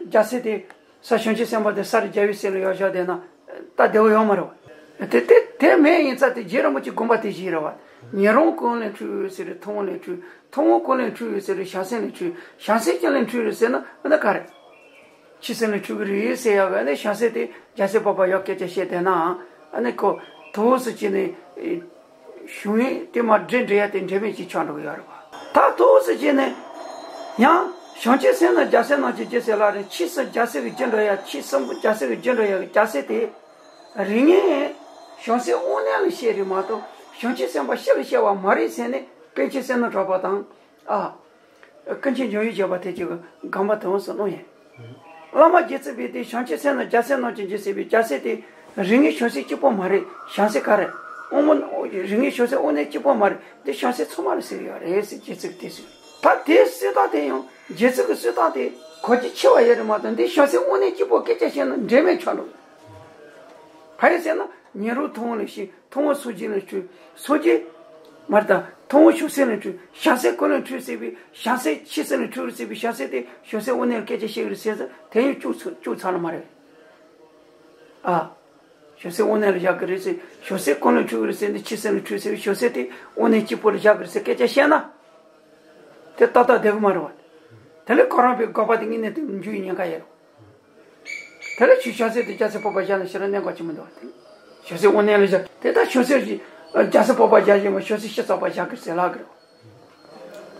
རྒྱལ་སྲས་དེ། ས་བྱང་ཆུབ་སེམས་དཔའ་དེ་ས་རུ་རྒྱལ་བའི་སྲས་ལ་ཡར་བཞག་བསྡད་ན། ད་བདེ་བོ་ཡོད་མ་རེད་བ། དེ་དེ་དེ་མེད་ཡིན་ཙང་དེ་རྗེ་རིན་པོ་ཆེ་དགོངས་པ་དེ་བཞིན་རེད་བ། ཉན་རང་གང་ལས་འཁྲུལ་ཡོད་ཟེར་རེད། ཐུན་མོང་ལས་འཁྲུལ། ཐུན་མོང་གང་ལས་འཁྲུལ་ཡོད་ཟེར་རེད། བྱང་སེམས་ལས་འཁྲུལ། བྱང་སེམས་ཀྱང་ལས་འཁྲུལ་རེད་ཟེར་ན་ཨ་ནི་ག་རེད། ཆོས་སེམས་ལས་འཁྲུལ་གི་རེད་ཟེར་ཡག་གི་ཨ་ནི་བྱང་སེམས་དེ་རྒྱལ་སྲས་འཕགས་པ་ཡར་སྐད་ཆ་བཤད་བསྡད་ནའང་ཨ་ནི་ཁོ་དུ་བོ་སུ་བྱས་ནས། གཞུང་ཡིག་དེ་མར་འགྲེལ་འགྲེལ་ཡ་དེ་འབྲེལ་མེད་ཅིག་ཆགས་འགྲོ་གི་ཡོད་རེད་བ། ད་ཐོག་སུ་བྱས་ནས་ཡང་བྱང་ཆུབ་སེམས་ནི་རྒྱལ་སྲས་རྣམས་ཀྱི་རྒྱུ་ཟེར་ལབ་རེད། ཆོས་སེམས་རྒྱལ་སྲས་ཀྱི་རྒྱུར་འགྲོ་ཡ། ཆོས་གསུམ་པོ་རྒྱལ་སྲས་ཀྱི་རྒྱུར་འགྲོ་ཡ་གི་རྒྱལ་སྲས་དེ། རིགས་ངན་བྱང་སེམས་དབང་རྣོན་ལ་བཤད་རེད་མ་གཏོགས་བྱང་ཆུབ་སེམས་དཔའ་སྤྱི་ལ་བཤད་པ་མ་རེད་ཟེར་ནས་པཎ་ཆེན་བསོད་ནམས་གྲགས་པ་དང་། ཨ། ཀུན་མཁྱེན་འཇམ་དབྱངས་བཞད་པ་དེ་གཅིག་གི་དགོངས་པ་དེ་འོང་སོང་གནང་ཡིན། བླ་མ་རྗེ་བཙུན་པས་དེ་བྱང་ཆུབ་སེམས་ནི་རྒྱལ་སྲས་རྣམས་ཀྱི་རྒྱུ་ཟེར་བའི་རྒྱལ་སྲས་དེ་རིགས་ངན་བྱང་སེམས་གཅིག་པོ་མ་རེད། བྱང་སེམས་ག་རེ། དབང་མོ། རིགས་ངན་བྱང་སེམས་དབང་རྣོན་གཅིག་པོ་མ་རེད། དེ་བྱང་སེམས་ཚང་མ་ལ་ཟེར་གྱི་ཡོད་རེད་ཟེར་རྗེ་བཙུན་གྱིས་གསུངས། ད་དེའི་སྲོལ་བཏགས་དེ་ཡང་རྗེ་བཙུན་གྱི་སྲོལ་བཏགས་དེ་གོ་རྒྱུ་ཆེ་བ་ཡོད་རེད་མ་གཏོགས་འདི་བྱང་སེམས་དབང་རྣོན་གཅིག་པོ་སྐད་ཆ་བཤད་ན་འབྲེལ་མེད་ཆགས་འགྲོ། ག་རེ་ཟེར་ན་ཉན་རང་ཐུན་མོང་ལས་བཤད། ཐུན་མོང་སོ་སྐྱེ་ལས་འཁྲུལ། སོ་སྐྱེ། མ་རེད་ད། ཐུན་མོང་བྱང་སེམས་ལས་འཁྲུལ། བྱང་སེམས་ཀུན་ལས་འཁྲུལ་ཟེར་བའི་བྱང་སེམས་ཆོས་སེམས་ལས་འཁྲུལ་ཟེར་བའི་བྱང་སེམས་དེ་བྱང་སེམས་དབང་རྣོན་སྐད་ཆ་བཤད་ཀྱི་རེད་ཟེར་ཙང་དེ་ཡང་བཅུག་ཚར་བཅུག་ཚར་ལ་མ་རེད། ཨ། བྱང་སེམས་དབང་རྣོན་ལ་བཞག་གི་རེད་ཟེར། བྱང་སེམས་ཀུན་ལས་འཁྲུལ་གྱི་རེད་ཟེར་ནས་ཆོས་སེམས་ལས་འཁྲུལ་ཟེར་བའི་བྱང་སེམས་དེ་དབང་རྣོན་གཅིག་པོ་ལ་བཞག་གི་རེད་ཟེར་སྐད་ཆ་བཤད་ན། དེ་ཏག་ཏག་བསྡད་གི་མ་རེད་བ། དེ་ལས་གོ་རམས་པའི་དགག་པ་དེ་དངོས་གནས་དེ་འཇུག་ཡི་ཉེན་ཁ་ཡོད་རེད། དེ་ལ་ཆོས་བྱང་སེམས་དེ་རྒྱལ་སྲས་འཕགས་པ་བཞག་ན་ཞེ་དྲག་གནད་འགག་ཆེན་པོ་འདུག་བ། དེ་བྱང་སེམས་དབང་རྣོན་ལ་བཞག་དེ་ལྟར་བྱང་སེམས་ཀྱི་རྒྱལ་སྲས་འཕགས་པ་བཞག་བཞིན་པ་བྱང་སེམས་སྤྱི་གཙུག་པ་བཞག་གི་ཟེར་ལབ་གི་རེད།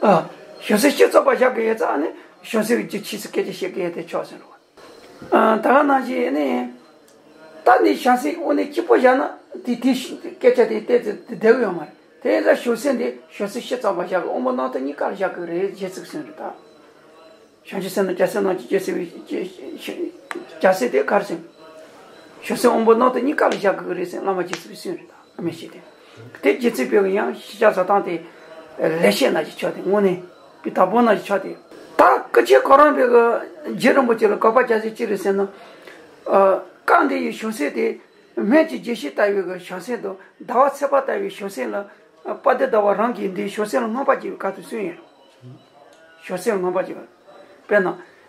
ཨ། བྱང་སེམས་སྤྱི་གཙུག་པ་བཞག་གི་ཡོད་ཙང་ནི་བྱང་སེམས་ཀྱི་རྒྱུ་ཆོས་སུ་སྐད་ཆ་བཤད་གི་ཡོད་དེ་ཆོག་ཟེར་རོ། ཨ། ད་ག་ནང་བཞིན་ནི། ད་ནི་བྱང་སེམས་དངོས་གནས་གཅིག་པོ་བཞག་ན་དེ་དེ་སྐད་ཆ་དེ་ཏོག་ཙམ་དེ་བདེ་གི་ཡོད་མ་རེད། དེ་ཡིན་ཙང་བྱང་སེམས་དེ་བྱང་སེམས་ཕྱི་ཙམ་པ་བཞག་གི་དབང་པོ་རྣམ་དག་གཉིས་ཀ་ལ་བཞག་གི་རེད། རྗེ་བཙུན་གསུངས་རེད་ད། བྱང་ཆུབ་སེམས་དང་རྒྱལ་སྲས་རྣམས་ཀྱི་རྒྱལ་སྲས་པའི་རྒྱལ་སྲས་དེ་ག་རེ་ཟེར། བྱང་སེམས་དབང་པོ་རྣམ་དག་གཉིས་ཀ་ལ་བཞག་དགོས་ཀྱི་རེད་ཟེར་བླ་མ་རྗེ་བཙུན་པས་གསུངས་རེད་ད། ཨ་མས་བཤད་དེ། དེ་རྗེ་བཙུན་པས་ཡང་ཤེས་བྱ་བཟོ་སྟངས་དེ་ལེགས་བཤད་ནང་གི་ཆོས་དེ་དངོས་གནས་པའི་དྭགས་པོ་ནང་གི་ཆོས་དེ། ད་སྐུ་མཁྱེན་གོ་རམས་པའི་གི་རྗེ་རིན་པོ་ཆེ་ལ་དགག་པ་རྒྱག་ས་ཅི་རེད་ཟེར་ན། ཨ། སྐབས་འདི་ཡི་བྱང་སེམས་དེ་སྨན་གྱི་ལྗོན་ཤིང་ལྟ་བུའི་གི་བྱང་སེམས་དང་ཟླ་བ་ཚེས་པ་ལྟ་བུའི་བྱང་སེམས་ལ། དཔལ་ལྡན་ཟླ་བ་རང་གིས་འདིའི་བྱང་སེམས་ལ་བསྔགས་པ་བགྱི་བའི་སྐབས་སུ་གསུངས་ཡོད། བྱང་སེམས་ལ་བསྔགས་པ་བགྱི་བ། དཔེར་ན།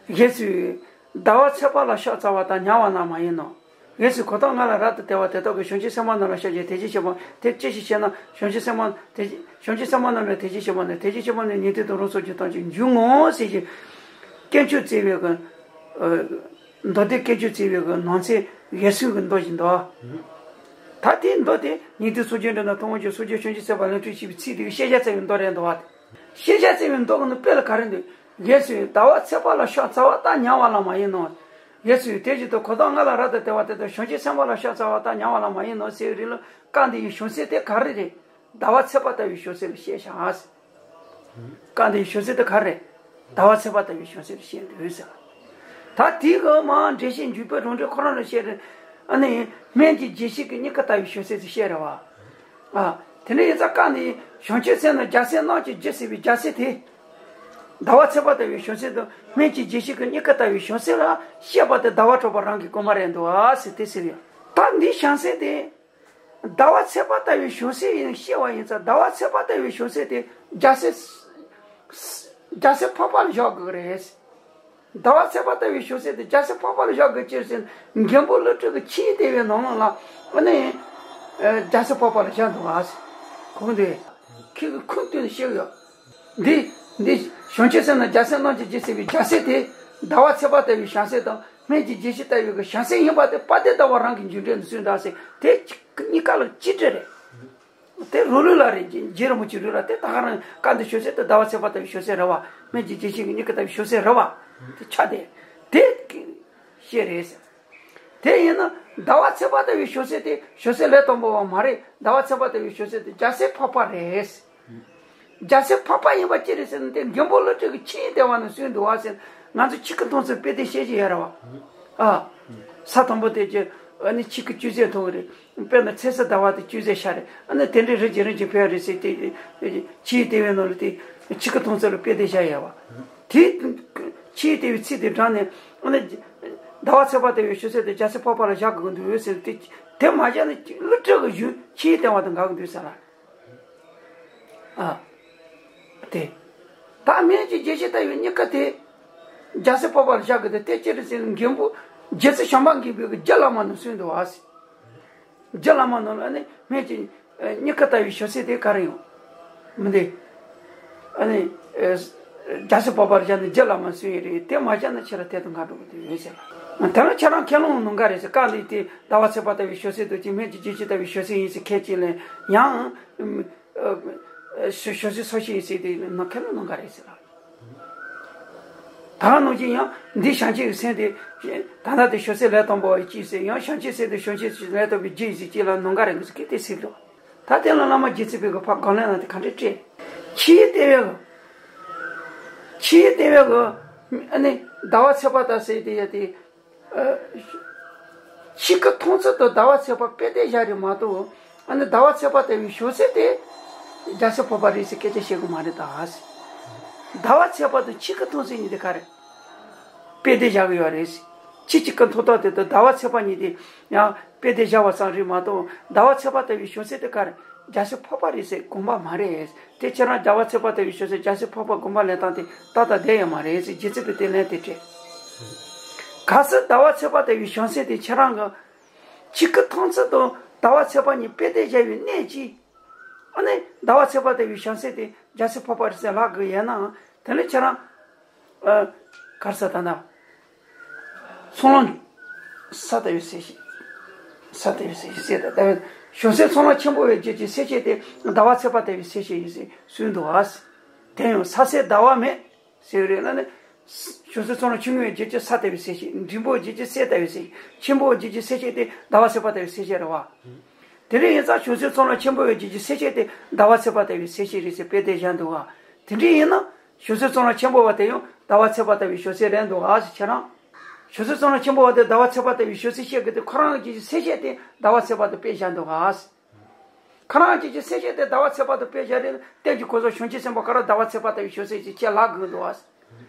གལ་སྲིད། ཟླ་བ་ཚེས་པ་ལ་ཕྱག་འཚལ་བ་དག་ཉམས་པ་ལ་མ་ཡིན་ནོ། གལ་སྲིད་གོ་ཐོས་ལྔ་ལ་རབ་ཏུ་དད་པ་དེ་དག་གིས་བྱང་ཆུབ་སེམས་དཔའ་རྣམས་ལ་ཕྱག་བགྱིའོ། དེ་ཅི་ཕྱིར་མ། དེ་ཅི་ཞིག་བྱས་ན་བྱང་ཆུབ་སེམས་དཔའ་དེ་བྱང་ཆུབ་སེམས་དཔའ་རྣམས་ལ་དེ་ཅི་ཕྱིར་མ་ནི་དེ་ཅི་ཕྱིར་མ་ནི་ཉན་ཐོས་དང་རང་སངས་རྒྱས་ཐམས་ཅད་འབྱུང་ངོ་ཟེར་ཞིང་། དཀོན་མཆོག་བརྩེགས་པའི་གི། ཨ། མདོ་སྡེ་དཀོན་མཆོག་བརྩེགས་པའི་གི་ནང་ཚན་འགལ་ཟླ་གི་མདོ་ཞིག་འདུག་ཨ། ད་དེའི་མདོ་དེ་ཉན་ཐོས་སངས་རྒྱས་འབྲིང་དང་ཐུབ་དབང་ཆེན་སངས་རྒྱས་བྱང་ཆུབ་སེམས་དཔའ་ལས་འཕྲོས་ཞེས་པའི་ཚིག་དེ་གིས་ཤེས་བྱ་བཙལ་བའི་མདོ་རེད་འདུག་ཨ། ཤེས་བྱ་བཙལ་བའི་མདོ་གི་ནང་དཔེ་ལ་ག་རེ་འདུག་གལ་སྲིད་ཟླ་བ་ཚེས་པ་ལ་ཕྱག་འཚལ་བ་དག་ཉམས་པ་ལ་མ་ཡིན་ནོ། གལ་སྲིད་དེ་བཞིན་དུ་གོ་ཐོས་ལྔ་ལ་རབ་ཏུ་དད་པ་དེ་དག་བྱང་ཆུབ་སེམས་དཔའ་ལ་ཕྱག་འཚལ་བ་དག་ཉམས་པ་ལ་མ་ཡིན་ནོ་ཟེར་བའི་རིགས་ལ་སྐབས་འདི་ཡི་བྱང་སེམས་དེ་ག་རེ་རེད། ཟླ་བ་ཚེས་པ་ལྟ་བུའི་བྱང་སེམས་ལ་བཤད་བྱ། སྐབས་འདི་ཡི་བྱང་སེམས་དེ་ག་རེ་རེད། ཟླ་བ་ཚེས་པ་ལྟ་བུའི་བྱང་སེམས་ལ་བཤད་འདུག་ཟེར། ད་དེའི་གི་མ་འགྲེལ་བཤད་འཇུག་པའི་རང་འགྲེལ་ཁོ་རང་ལ་བཤད་རེད། ཨ་ནི་སྨན་གྱི་ལྗོན་ཤིང་གི་མྱུ་གུ་ལྟ་བུའི་བྱང་སེམས་སུ་བཤད་རེད་བ། ཨ། དེ་འདྲ་ཡིན་ཙང་སྐབས་འདི་བྱང་ཆུབ་སེམས་ནི་རྒྱལ་སྲས་རྣམས་ཀྱི་རྒྱུ་ཟེར་བའི་རྒྱལ་སྲས་དེ། ཟླ་བ་ཚེས་པ་ལྟ་བུའི་བྱང་སེམས་དང་སྨན་གྱི་ལྗོན་ཤིང་གི་མྱུ་གུ་ལྟ་བུའི་བྱང་སེམས་ལ་བཤད་པ་དེ་ཟླ་བ་གྲགས་པ་རང་གི་དགོངས་པ་རེད་འདུག་ཨ་ཟེར་དེ་ཟེར་ཡོད། ད་འདི་བྱང་སེམས་དེ། ཟླ་བ་ཚེས་པ་ལྟ་བུའི་བྱང་སེམས་ཡིན་བཤད་པ་ཡིན་ཙང་ཟླ་བ་ཚེས་པ་ལྟ་བུའི་བྱང་སེམས་དེ་རྒྱལ་སྲས། རྒྱལ་སྲས་འཕགས་པ་ལ་བཞག་དགོས་ཀྱི་རེད། ཟླ་བ་ཚེས་པ་ལྟ་བུའི་བྱང་སེམས་དེ་རྒྱལ་སྲས་འཕགས་པ་ལ་བཞག་དགོས་ཅི་ཟེར་ན་མགོན་པོ་ཀླུ་སྒྲུབ་ཀྱི་ཆོས་དབྱིངས་བསྟན་པའི་ནང་ལོགས་ལ་ཨ་ནི། རྒྱལ་སྲས་འཕགས་པ་ལ་བཞག་འདུག་ཨ། གོང་དུ་ཁྱེད་ཀྱིས་ཁུངས་བཏོན་ནས་བཤད་ཀྱི་ཡོད། འདི། འདི་བྱང་ཆུབ་སེམས་ནི་རྒྱལ་སྲས་རྣམས་ཀྱི་རྒྱུ་ཟེར་བའི་རྒྱལ་སྲས་དེ་ཟླ་བ་ཚེས་པ་ལྟ་བུའི་བྱང་སེམས་དང་སྨན་གྱི་ལྗོན་ཤིང་ལྟ་བུའི་གི་བྱང་སེམས་ཡིན་པ་དེ་དཔལ་ལྡན་ཟླ་བ་རང་གི་འཇུག་འགྲེལ་ནས་གསུངས་འདུག་ཟེར་དེ་གཉིས་ཀ་ལ་གཅིག་སྒྲིལ་རེད། དེ་རང་ལུགས་ལ་རེད། རྗེ་རིན་པོ་ཆེའི་ལུགས་ལ་དེ་ད་ག་རང་སྐབས་འདིའི་བྱང་སེམས་དེ་ཟླ་བ་ཚེས་པ་ལྟ་བུའི་བྱང་སེམས་རེད་བ། སྨན་གྱི་ལྗོན་ཤིང་གི་མྱུ་གུ་ལྟ་བུའི་བྱང་སེམས་རེད་བ། དེ་ཆ་དེ། དེ་བཤད་རེད་ཟེར། དེ་ཡིན་ན་ཟླ་བ་ཚེས་པ་ལྟ་བུའི་བྱང་སེམས་དེ་བྱང་སེམས་ལས་དང་པོ་བ་མ་རེད། ཟླ་བ་ཚེས་པ་ལྟ་བུའི་བྱང་སེམས་དེ་རྒྱལ་སྲས་འཕགས་པ་རེད། རྒྱལ་སྲས་འཕགས་པ་ཡིན་པ་ཅི་རེད་ཟེར་ན་དེ་མགོན་པོ་ཀླུ་སྒྲུབ་ཀྱི་ཆོས་དབྱིངས་བསྟན་པ་ནས་གསུངས་འདུག་བ་ཟེར། ང་ཚོ་ཆོས་སྐུ་མཐོང་ཚུལ་དཔེ་དེ་བཤད་ཀྱི་ཡོད་རེད་བ། ཨ། ས་དང་པོ་དེ་ཀྱི་ཨ་ནི་ཆོས་སྐུ་བཅུ་ཟད་མཐོང་གི་རེད། དཔེར་ན་ཚེས་བཟང་ཟླ་བ་དེ་བཅུ་ཟད་ཤར་རེད། ཨ་ནི་དེ་འདྲའི་རིམ་གྱིས་རིམ་གྱིས་འཕེལ་བ་རེད་ཟེར་ཏེ། ཆོས་དབྱིངས་བསྟན་པའི་ནང་ལ་དེ་ཆོས་སྐུ་མཐོང་ཚུལ་ལ་དཔེ་དེ་བཞག་ཡོད་བ། དེ་ཆོས་དབྱིངས་བསྟན་པའི་ཚིག་དེ་དྲངས་ནས་ཨ་ནི་ཟླ་བ་ཚེས་པ་ལྟ་བུའི་བྱང་སེམས་དེ་རྒྱལ་སྲས་འཕགས་པ་ལ་བཞག་དགོས་ཀྱི་འདུག་ཟེར་ཏེ། དེ་མ་བཞག་ན་ཀླུ་སྒྲུབ་ཀྱི་གཞུང་ཆོས་དབྱིངས་བསྟན་པ་དང་འགལ་གྱི་འདུག་ཟེར་ལ། ཨ། དེ། ད་སྨན་གྱི་ལྗོན་ཤིང་ལྟ་བུའི་མྱུ་གུ་དེ། རྒྱལ་སྲས་འཕགས་པ་ལ་བཞག་དགོས་ཏེ་དེ་ཅི་རེད་ཟེར་ན་མགོན་པོ་རྗེ་བཙུན་བྱམས་པ་མགོན་པོའི་གི་རྒྱུད་བླ་མ་ནས་གསུངས་འདུག་བ་ཟེར། རྒྱུད་བླ་མ་ནང་ལ་ནི་སྨན་གྱི་མྱུ་གུ་ལྟ་བུའི་བྱང་སེམས་དེ་ག་རེ་ཡོང་། མི་འདི། ཨ་ནི། རྒྱལ་སྲས་འཕགས་པ་ལ་བཞག་ནས་རྒྱུད་བླ་མ་གསུངས་ཡོད་རེད། དེ་མ་བཞག་ན་ཁྱེད་རང་དེ་དང་འགལ་འགྲོ་གི་འདུག་ཡོད་ཟེར། དེ་ལ་ཁྱེད་རང་ཁས་ལོང་ནང་འགལ་རེད་ཟེར། སྐབས་འདི་དེ་ཟླ་བ་ཚེས་པ་ལྟ་བུའི་བྱང་སེམས་དང་གཅིག་སྨན་གྱི་ལྗོན་ཤིང་ལྟ་བུའི་བྱང་སེམས་ཡིན་ཟེར་ཁས་ཅིག་ལེན་ཡང་། ཨ། བྱང་སེམས་སོ་སྐྱེ་ཡིན་ཟེར་དེ་ནང་ཁས་ལེན་གནང་ག་རེད་ཟེར་ལ། ད་ག་ནང་བཞིན་ཡང་འདི་བྱང་ཆུབ་ཀྱི་སེམས་དེ། ད་ལྟ་དེ་བྱང་སེམས་ལས་དང་པོ་བ་ཡི་སྐྱེས་ཟེར། ཡང་བྱང་ཆུབ་སེམས་དེ་བྱང་ཆུབ་ལས་དང་པོའི་རྒྱུ་ཡིན་ཟེར་གཅིག་ལ་གནང་ག་རེད་ཟེར་གི་དེ་ཟེར་གི་རེད། ད་དེ་ལ་བླ་མ་རྗེ་བཙུན་པས་གི་ཕར་དགག་ལན་གནང་དེ་ག་འདྲས་སྤྲད། ཆོས་དབྱིངས་བསྟན་པའི་གི། ཆོས་དབྱིངས་བསྟན་པའི་གི། ཨ་ནི་ཟླ་བ་ཚེས་པ་ལྟ་ཟེར་དེ་ཡ་དེ། ཨ། ཆོས་སྐུ་མཐོང་ཚུལ་དང་ཟླ་བ་ཚེས་པ་དཔེ་དེ་བཞག་རེད་མ་གཏོགས། ཨ་ནི་ཟླ་བ་ཚེས་པ་ལྟ་བུའི་བྱང་སེམས་དེ་རྒྱལ་སྲས་འཕགས་པ་རེད་ཟེར་སྐད་ཆ་བཤད་དགོས་མ་རེད་ད། ཟླ་བ་ཚེས་པ་དང་ཆོས་སྐུ་མཐོང་ཚུལ་གཉིས་དེ་ག་རེད། དཔེ་དེ་བཞག་གི་ཡོད་རེད། ཆོས་ཀྱི་སྐུ་མཐོང་སྟངས་དེ་དང་ཟླ་བ་ཚེས་པ་གཉིས་དེ་ཡང་དཔེ་དེ་བཞག་པ་ཙམ་རེད་མ་གཏོགས། ཟླ་བ་ཚེས་པ་ལྟ་བུའི་བྱང་སེམས་དེ་ག་རེད། རྒྱལ་སྲས་འཕགས་པ་རེད་ཟེར་དགོངས་པ་མ་རེད། དེ་ཁྱེད་རང་ཟླ་བ་ཚེས་པ་ལྟ་བུའི་བྱང་སེམས་རྒྱལ་སྲས་འཕགས་པ་དགོངས་པ་ལེན་སྟངས་དེ་ཏག་ཏག་བསྡད་ཡོད་མ་རེད་ཟེར་རྗེ་བཙུན་པས་དེ་ལན་དེ་སྤྲད། གལ་སྲིད་ཟླ་བ་ཚེས་པ་ལྟ་བུའི་བྱང་སེམས་དེ་ཁྱེད་རང་གི་ཆོས་སྐུ་མཐོང་ཚུལ་དང་ཟླ་བ་ཚེས་པ་གཉིས་དཔེ་དེ་བཞག་པའི་གནད་ཀྱིས། ཨ་ནི་ཟླ་བ་ཚེས་པ་ལྟ་བུའི་བྱང་སེམས་དེ་རྒྱལ་སྲས་འཕགས་པ་རེད་ཟེར་ལབ་དགོས་ཡོད་ན། དེ་ནི་ཁྱེད་རང་། ཨ། ག་རེ་ཟེར་ད་ན། ཚོགས་ལམ་ས་ལྟ་བུའི་སེམས་བསྐྱེད། ས་ལྟ་བུའི་སེམས་བསྐྱེད་ཟེར་ད་ལྟ་བུའི་བྱང་སེམས་ཚོགས་ལམ་ཆེན་པོ་བའི་རྒྱུད་ཀྱི་སེམས་བསྐྱེད་དེ་ཟླ་བ་ཚེས་པ་ལྟ་བུའི་སེམས་བསྐྱེད་ཡིན་ཟེར་གསུངས་འདུག་བ། དེ་ཡང་ས་གསེར་ཟླ་བ་མེད་ཟེར་བ་རེད་ན་ནི། བྱང་སེམས་ཚོགས་ལམ་ཆུང་ངུའི་རྒྱུད་ཀྱི་ས་ལྟ་བུའི་སེམས་བསྐྱེད། འབྲིང་པོའི་རྒྱུད་ཀྱི་སེམས་ལྟ་བུའི་སེམས་བསྐྱེད། ཆེན་པོའི་རྒྱུད་ཀྱི་སེམས་བསྐྱེད་དེ་ཟླ་བ་ཚེས་པ་ལྟ་བུའི་སེམས་བསྐྱེད་རེད་བ། དེ་འདྲ་ཡིན་ཙང་བྱང་སེམས་ཚོགས་ལམ་ཆེན་པོའི་རྒྱུད་ཀྱི་སེམས་བསྐྱེད་དེ་ཟླ་བ་ཚེས་པ་ལྟ་བུའི་སེམས་བསྐྱེད་རེད་ཟེར་དཔེ་དེ་བཞག་འདུག་ག། དེ་འདྲ་ཡིན་ན་བྱང་སེམས་ཚོགས་ལམ་ཆེན་པོ་བ་དེ་ཡང་ཟླ་བ་ཚེས་པ་ལྟ་བུའི་བྱང་སེམས་རེད་འདུག་ག་ཟེར། ཁྱེད་རང་བྱང་སེམས་ཚོགས་ལམ་ཆེན་པོ་བ་དེ་ཟླ་བ་ཚེས་པ་ལྟ་བུའི་བྱང་སེམས་བཤད་གི་དེ་ཁོ་རང་གི་རྒྱུད་ཀྱི་སེམས་བསྐྱེད་དེ་ཟླ་བ་ཚེས་པ་ལྟ་བུའི་སེམས་བསྐྱེད་རེད་འདུག་ག་ཟེར། ཁོ་རང་གི་རྒྱུད་ཀྱི་སེམས་བསྐྱེད་དེ་ཟླ་བ་ཚེས་པ་ལྟ་བུའི་སེམས་བསྐྱེད་རེད། བསྟན་བཅོས་གོ་ས་བྱང་ཆུབ་སེམས་དཔའ་ག་ར་ཟླ་བ་ཚེས་པ་ལྟ་བུའི་བྱང་སེམས་ཀྱི་ཁྱེད་ལབ་དགོས་འདུག་ག་ཟེར།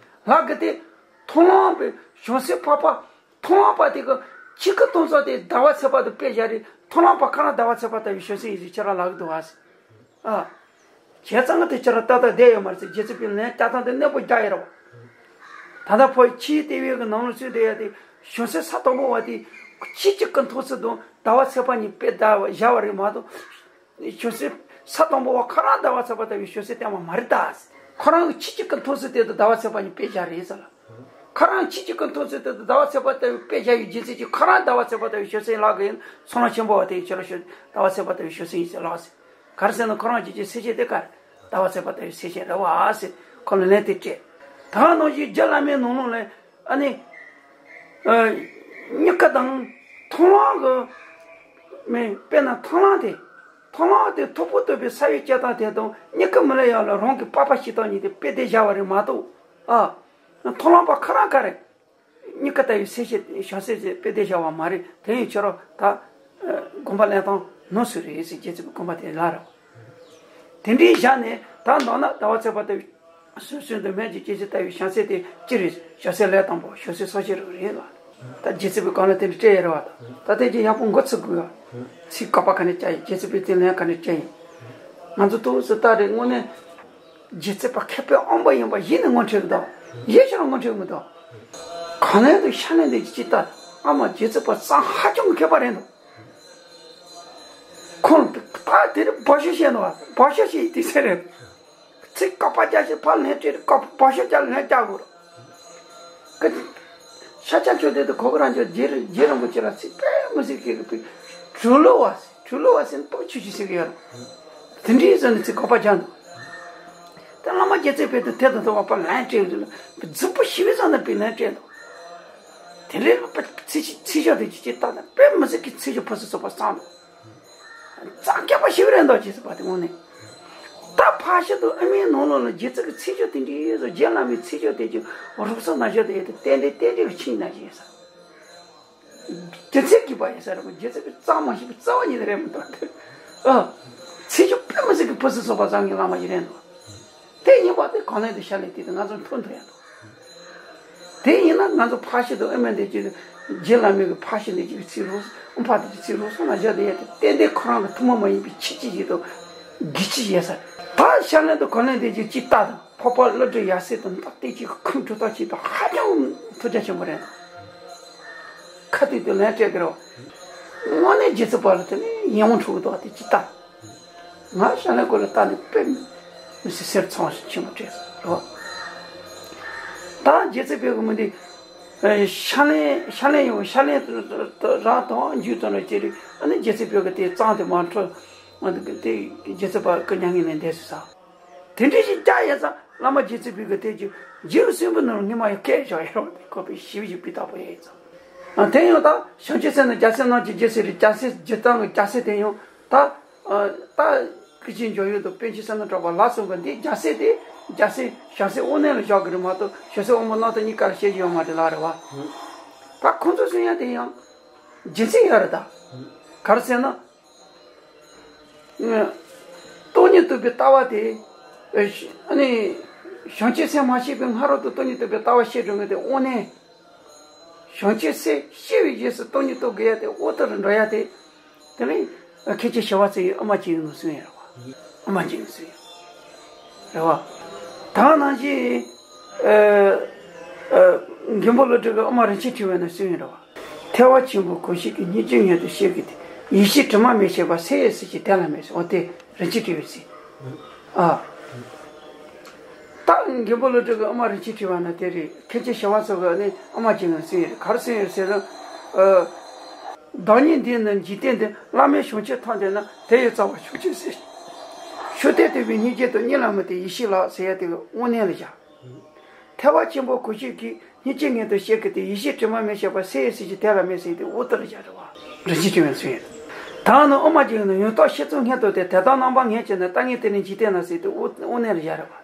ལབ་གི་དེ། མཐོང་ལམ་པའི་བྱང་སེམས་འཕགས་པ། མཐོང་ལམ་པ་དེ་གི་ཆོས་སྐུ་སྟོང་རྩ་དེ་ཟླ་བ་ཚེས་པ་དང་དཔེ་བཞག་རེད། མཐོང་ལམ་པ་ཁོ་རང་ཟླ་བ་ཚེས་པ་ལྟ་བུའི་བྱང་སེམས་ཡིན་ཟེར་ཁྱེད་རང་ལབ་གི་འདུག་ག་ཟེར། ཨ། བྱས་ཙང་དེ་ཁྱེད་རང་ཏག་ཏག་བསྡད་ཡོད་མ་རེད་ཟེར། རྗེ་བཙུན་པས་ལན་བརྒྱ་ཐམ་དེ་གནས་པོ་རྒྱག་ཡོད་རེད་བ། ད་ལྟ་ཕོ་ཆོས་ལྟེ་བའི་གི་ནང་ལ་ཚུད་བསྡད་ཡ་དེ་བྱང་སེམས་ས་དང་པོ་བ་དེ་ཆོས་སྐུ་མཐོང་ཚུལ་དང་ཟླ་བ་ཚེས་པ་གཉིས་དཔེ་བཞག་པ་རེད་མ་གཏོགས། བྱང་སེམས་ས་དང་པོ་བ་ཁོ་རང་ཟླ་བ་ཚེས་པ་ལྟ་བུའི་བྱང་སེམས་བསྟན་པ་མ་རེད་ད། ཁོ་རང་གི་ཆོས་སྐུ་མཐོང་ཚུལ་དེ་དང་ཟླ་བ་ཚེས་པ་གཉིས་དཔེ་བཞག་རེད་ཟེར་ལ། ཁོ་རང་ཆོས་སྐུ་མཐོང་ཚུལ་དེ་དང་ཟླ་བ་ཚེས་པ་ལྟ་བུའི་དཔེ་བཞག་ཡོད་རྒྱུ་མཚན་གྱིས་ཁོ་རང་ཟླ་བ་ཚེས་པ་ལྟ་བུའི་བྱང་སེམས་ལབ་གི་ཡིན། ཚོགས་ལམ་ཆེན་པོ་བ་དེ་ཡི་ཕྱིར་རོ་ཟླ་བ་ཚེས་པ་ལྟ་བུའི་བྱང་སེམས་ཡིན་ཟེར་ལབ་ཟེར། ག་རེ་ཟེར་ན་ཁོ་རང་རྒྱུད་ཀྱི་སེམས་བསྐྱེད་དེ་ག་རེ་ཟླ་བ་ཚེས་པ་ལྟ་བུའི་སེམས་བསྐྱེད་རེད་བ་ཟེར་ཁོ་ལ་ལན་དེ་སྤྲད། ད་ནང་བཞིན་རྒྱུད་བླ་མའི་ནང་ལོགས་ལ། ཨ་ནི། ཨ། མྱུ་གུ་དང་མཐོང་ལམ་གྱི། མེ་དཔེར་ན་མཐོང་ལམ་དེ། མཐོང་ལམ་དེ་མཐུག་པོ་བཏོད་པའི་ས་བོན་སྐྱེ་སྟངས་དེ་དང་མྱུ་གུ་མི་ལ་ཡང་ལ་རང་གི་པགས་པ་སྐྱེ་སྟངས་གཉིས་དེ་དཔེ་དེ་བཞག་པ་རེད་མ་གཏོགས། ཨ། མཐོང་ལམ་པ་ཁོ་རང་ག་རེ། མྱུ་གུ་ལྟ་བུའི་སེམས་བསྐྱེད་བྱང་སེམས་ཟེར་དཔེ་དེ་བཞག་པ་མ་རེད། དེ་ཡིན་ཕྱིར་རོ་ད། ཨ། དགོངས་པ་ལེན་སྟངས་ནོར་སོང་རེད་ཟེར། རྗེ་བཙུན་པའི་དགོངས་པ་དེ་ལ་རེད། དེ་འདྲའི་བཞག་ནས་ད་མདོར་ན་ཟླ་བ་ཚེས་པ་ལྟ་བུའི་སོ་སོའི་འདི་སྨན་གྱི་སྐྱེ་མཆེད་ལྟ་བུའི་བྱང་སེམས་དེ་ཅི་རེད། བྱང་སེམས་ལས་དང་པོ་བྱང་སེམས་སོ་སྐྱེ་རང་རེད་ལ། ད་རྗེ་བཙུན་པའི་གང་ལ་དེ་འདྲ་སྤྲད་ཡོད་རེད་བ། ད་ད་དེ་ཅི་ཡག་པོ་འགོ་ཚུགས་དགོས་ཡ། ཚིག་བཀག་པ་ག་ནས་བཅའ་ཡིན། རྗེ་བཙུན་པའི་དེ་ལན་ག་ནས་སྤྲད་ཡིན། ང་ཚོ་ཏོག་ཙམ་ལྟ་རེད་དངོས་གནས། རྗེ་བཙུན་པ་མཁས་པའི་དབང་པོ་ཡིན་པ་གཞི་ནས་ངོ་འཕྲོད་ཀྱི་འདུག་ཡེ་ཤེས་ལ་ངོ་འཕྲོད་ཀྱི་མི་འདུག་གང་ལན་དུ་ཤ་ལན་དུ་ཅི་ལྟ། ཨ་མ་རྗེ་བཙུན་པ་གཙང་ཧ་ཅང་མཁས་པ་རེད་འདུག་ཁོང་ད་དེ་རིང་སྦ་ཤོ་བཤད་འདུག་སྦ་ཤོ་བཤད་ཡི་དེ་ཚེ་རེད། ཚིག་བཀག་པ་རྒྱག་ཞིག་ཕར་ལན་སྤྲད་བཀག་སྦ་ཤོ་རྒྱག་ལན་རྒྱག་དགོས་རེད། ཀ་ཤ་ཆ་ཆོས་དེ་དུ་གོ་གི་རང་ཆོས་རྗེ་རིན་རྗེ་རིན་པོ་ཆེ་ལ་ཚིག་དཔེ་མི་སྲིད་ཀྱི་གི་དྲུག་ལོ་བ་དྲུག་ལོ་བ་ཟེར་ན་སྤོ་ཆུ་ཆུ་ཟེར་གི་ཡོད་རེད། དེ་འདྲའི་ཟེར་ནས་ཚིག་གོ་པ་རྒྱག་འདུག་ད་བླ་མ་རྗེ་བཙུན་པས་དུ་དེ་དང་དུ་བ་པ་ལན་སྤྲད་ཡོད་དུ་ལ་རྫུན་པོ་ཞིབ་ཙམ་ན་པའི་ལན་སྤྲད་འདུག་དེ་ལས་པ་ཚིག་ཚིག་ཤོག་དེ་ཅི་ཅི་ལྟ་ན་དཔེ་མི་སྲིད་ཀྱི་ཚིག་ཤོག་ཕུ་སུ་སོ་པ་སང་འདུག་གཙང་རྐྱང་པ་ཞིག་རེད་འདུག་ཅེས་ཟེར་བ་དེ་དངོས་གནས། ད་ཕ་ཤི་དང་ཨ་མའི་ནང་ལོགས་ལ་རྗེ་བཙུན་གྱི་ཚེས་བཅུ་དེ་འདྲའི་ཡོད་ཟེར། རྗེ་བླ་མའི་ཚེས་བཅུ་དེ་ཀྱང་རོགས་སོ་ན་བཞག་དེ་ཡོད་དེ་ཏན་ཏན་ཏན་ཏན་གྱི་ཆིངས་ན་བཞིན་ཟེར། དེ་ཚེ་གི་པ་ཡིན་ས་རེད་མོ། རྗེ་བཙུན་གྱི་གཙང་མ་ཞིག་གི་རྩ་བ་ཉིད་རེད་མི་འདུག་དེ། ཨ། ཚེས་བཅུ་དཔེ་མི་སྲིད་ཀྱི་ཕུ་སུ་སོ་པ་བཟང་གི་བླ་མ་ཞིག་རེད་འདུག་དེ་ཡིན་པ་དེ་གང་ལས་དེ་ཤ་ལས་དེ་དེ་ང་ཚོ་མཐོང་ཐུབ་ཡ་འདུག་དེ་ཡིན་ན་ང་ཚོ་ཕ་ཤི་དང་ཨ་མ་འདི་ཅིག་རྗེ་བླ་མའི་གི་ཕ་ཤི་འདི་ཅིག་ཚིག་རུ་ཨུམ་ཕ་འདི་ཅིག་ཚིག་རུ་སོང་ན་བཞག་དེ་ཡ་དེ་ཏན་ཏན་ཁོ་རང་གི་ཐུན་མོང་མ་ཡིན་པའི་ཆོས་ཅིག་ཡིན་དང་གི་ཅིག་ཡིན་ས། ད་ཤ་ལན་དང་གོ་ལན་འདི་ཅིག་ཅིག་ལྟ་དང་འཕགས་པ་ཀླུ་སྒྲུབ་ཡབ་སྲས་དང་ད་ལྟའི་ཅིག་ཁུངས་གྲུབ་རྟགས་ཅིག་དང་ཧ་ཅང་ཐུགས་རྒྱ་ཆེན་པོ་རེད། ཁ་ཐུག་ཏུ་ལན་སྤྲད་གི་རོ། དངོས་གནས་རྗེ་བཙུན་པ་ལ་དེ་ནས་ཡིད་དབང་འཕྲོག་གི་འདུག་དེ་ཅིག་ལྟ། ང་ཤ་ལན་སྐོར་ལ་བལྟ་ནས་དཔེ་མི་སྲིད་སེམས་ཚོར་ཆེན་པོ་སྤྲད་སོང་རོ། ད་རྗེ་བཙུན་པས་གི་མི་འདི། ཤ་ལན་ཤ་ལན་ཡོང་ཤ་ལན་རང་དང་མཇུག་ཙམ་ལ་ཅི་རིགས་ཨ་ནི་རྗེ་བཙུན་པས་གི་དེ་གཙང་དེ་མ་འཕྲོད། དེ་རྗེ་བཙུན་པ་གི་མྱ་ངན་ལས་འདས་སོང་ས། དེ་འདྲ་ཞིག་བྱ་ཡས་ཙང་བླ་མ་རྗེ་བཙུན་པས་གི་དེ་རྗེ་རྗེའུ་སུན་པོ་ནང་ལ་ཉི་མ་ཡང་སྐད་བཞག་ཡོད་རོ། དེ་ཁོ་པའི་ཞིབ་ཞིབ་པའི་བདག་པོ་ཡས་ཙང་། དེ་ཡང་ད་བྱང་ཆུབ་སེམས་ནི་རྒྱལ་སྲས་རྣམས་ཀྱི་རྒྱལ་སྲས་རེད། རྒྱལ་སྲས་རྗེ་བཙུན་གྱི་རྒྱལ་སྲས་དེ་ཡང་ད། ད་ཀུན་མཁྱེན་འཇམ་དབྱངས་དང་པཎ་ཆེན་བསོད་ནམས་གྲགས་པ་ལ་སོགས་པ་འདི་རྒྱལ་སྲས་དེ་རྒྱལ་སྲས་བྱང་སེམས་དབང་རྣོན་ལ་བཞག་གི་རེད་མ་གཏོགས་བྱང་སེམས་དབང་པོ་རྣམ་དག་གཉིས་ཀ་ལ་བཤད་རྒྱུ་ཡོད་མ་རེད་ལ་རེད་བ། ད་ཁོང་ཚོ་གསུང་ཡ་དེ་ཡང་རྒྱུ་མཚན་ཡོད་རེད་ད། ག་རེ་ཟེར་ན། སྟོང་ཉིད་རྟོགས་པའི་ལྟ་བ་དེ། ཨ་ནི། བྱང་ཆུབ་སེམས་མ་སྐྱེས་པའི་སྔ་རོལ་དུ་སྟོང་ཉིད་རྟོགས་པའི་ལྟ་བ་སྐྱེ་འགྲོ་མཁན་དེ་དབང་རྣོན། བྱང་ཆུབ་སེམས་སྐྱེས་པའི་རྗེས་སུ་སྟོང་ཉིད་རྟོགས་དགོས་ཡ་དེ་འོག་ཏུ་རུ་འགྲོ་ཡ་དེ། དེ་ནི་མཁན་ཆེན་ཞི་བ་འཚོ་ཡི་ཨ་མ་གཅིག་ཡིན་ནོ་གསུང་ཡ་རེད་བ། ཨ་མ་གཅིག་ཡིན་གསུང་ཡ་རེད་བ། ད་ནང་བཞིན་མགོན་པོ་ཀླུ་སྒྲུབ་ཀྱི་ཨ་མ་རིན་ཆེན་ཕྲེང་བའི་ནང་གསུང་ཡ་རེད་བ། ཐེག་པ་ཆེན་པོའི་གོ་ཤེས་ཀྱི་སྙིང་རྗེ་མངོན་དུ་ཤེས་ཀྱི་དེ་ཡེ་ཤེས་དྲི་མ་མེད་ཤེས་པ་སེམས་ཡོད་སྲིད་ཀྱི་དེ་ལ་མེད་ཟེར་འོ་དེ་རིན་ཆེན་ཕྲེང་བའི་ཚིག་ཨ། ད་མགོན་པོ་ཀླུ་སྒྲུབ་ཀྱི་ཨ་མ་རིན་ཆེན་ཕྲེང་བ་ན་དེ་རེད། མཁན་ཆེན་ཞི་བ་འཚོ་གི་ནི་ཨ་མ་གཅིག་ཡིན་གསུང་ཡོད་རེད། ག་རེ་གསུང་ཡོད་ཟེར་ན། བདག་ཉིད་འདི་ནི་འཇིག་རྟེན་འདི། བླ་མེད་བྱང་ཆུབ་ཐོབ་འདོད་ན། དེ་ཡི་རྩ་བ་བྱང་ཆུབ་སེམས། ཆོས་དོན་སྟོན་པའི་སྙིང་རྗེ་དང་། གཉིད་ལ་མི་ལྟ་ཡེ་ཤེས་ལགས་ཟེར་ཡ་དེ་གི་དབང་རྣོན་ལ་བཞག་ཐེག་པ་ཆེན་པོ་གོ་ཆོད་ཀྱི་སྙིང་རྗེ་སྔོན་དུ་བཤད་ཀྱི་དེ་ཡེ་ཤེས་དྲི་མ་མེད་བཤད་པ་སེལ་ཡས་སྲིད་ཀྱི་དེ་ལ་མེད་ཟེར་དེ་ཨོ་ཏི་ལ་བཞག་རེད་བ། རིན་ཆེན་སྤྲིན་པའི་ཚུལ་ཡིན། ད་ནི་དབུ་མ་རྒྱན་ནི་ཡང་དག་གཤིས་ཚུལ་སྔོན་དུ་དེ་དེ་དག་རྣམ་པ་ངེས་ཀྱི་ནི་ལྟ་ངན་དེ་ནི་འཇིག་རྟེན་ན་ཟེར་དེ་ཨོ་ཨོ་ནན་ལ་བཞག་རེད་བ།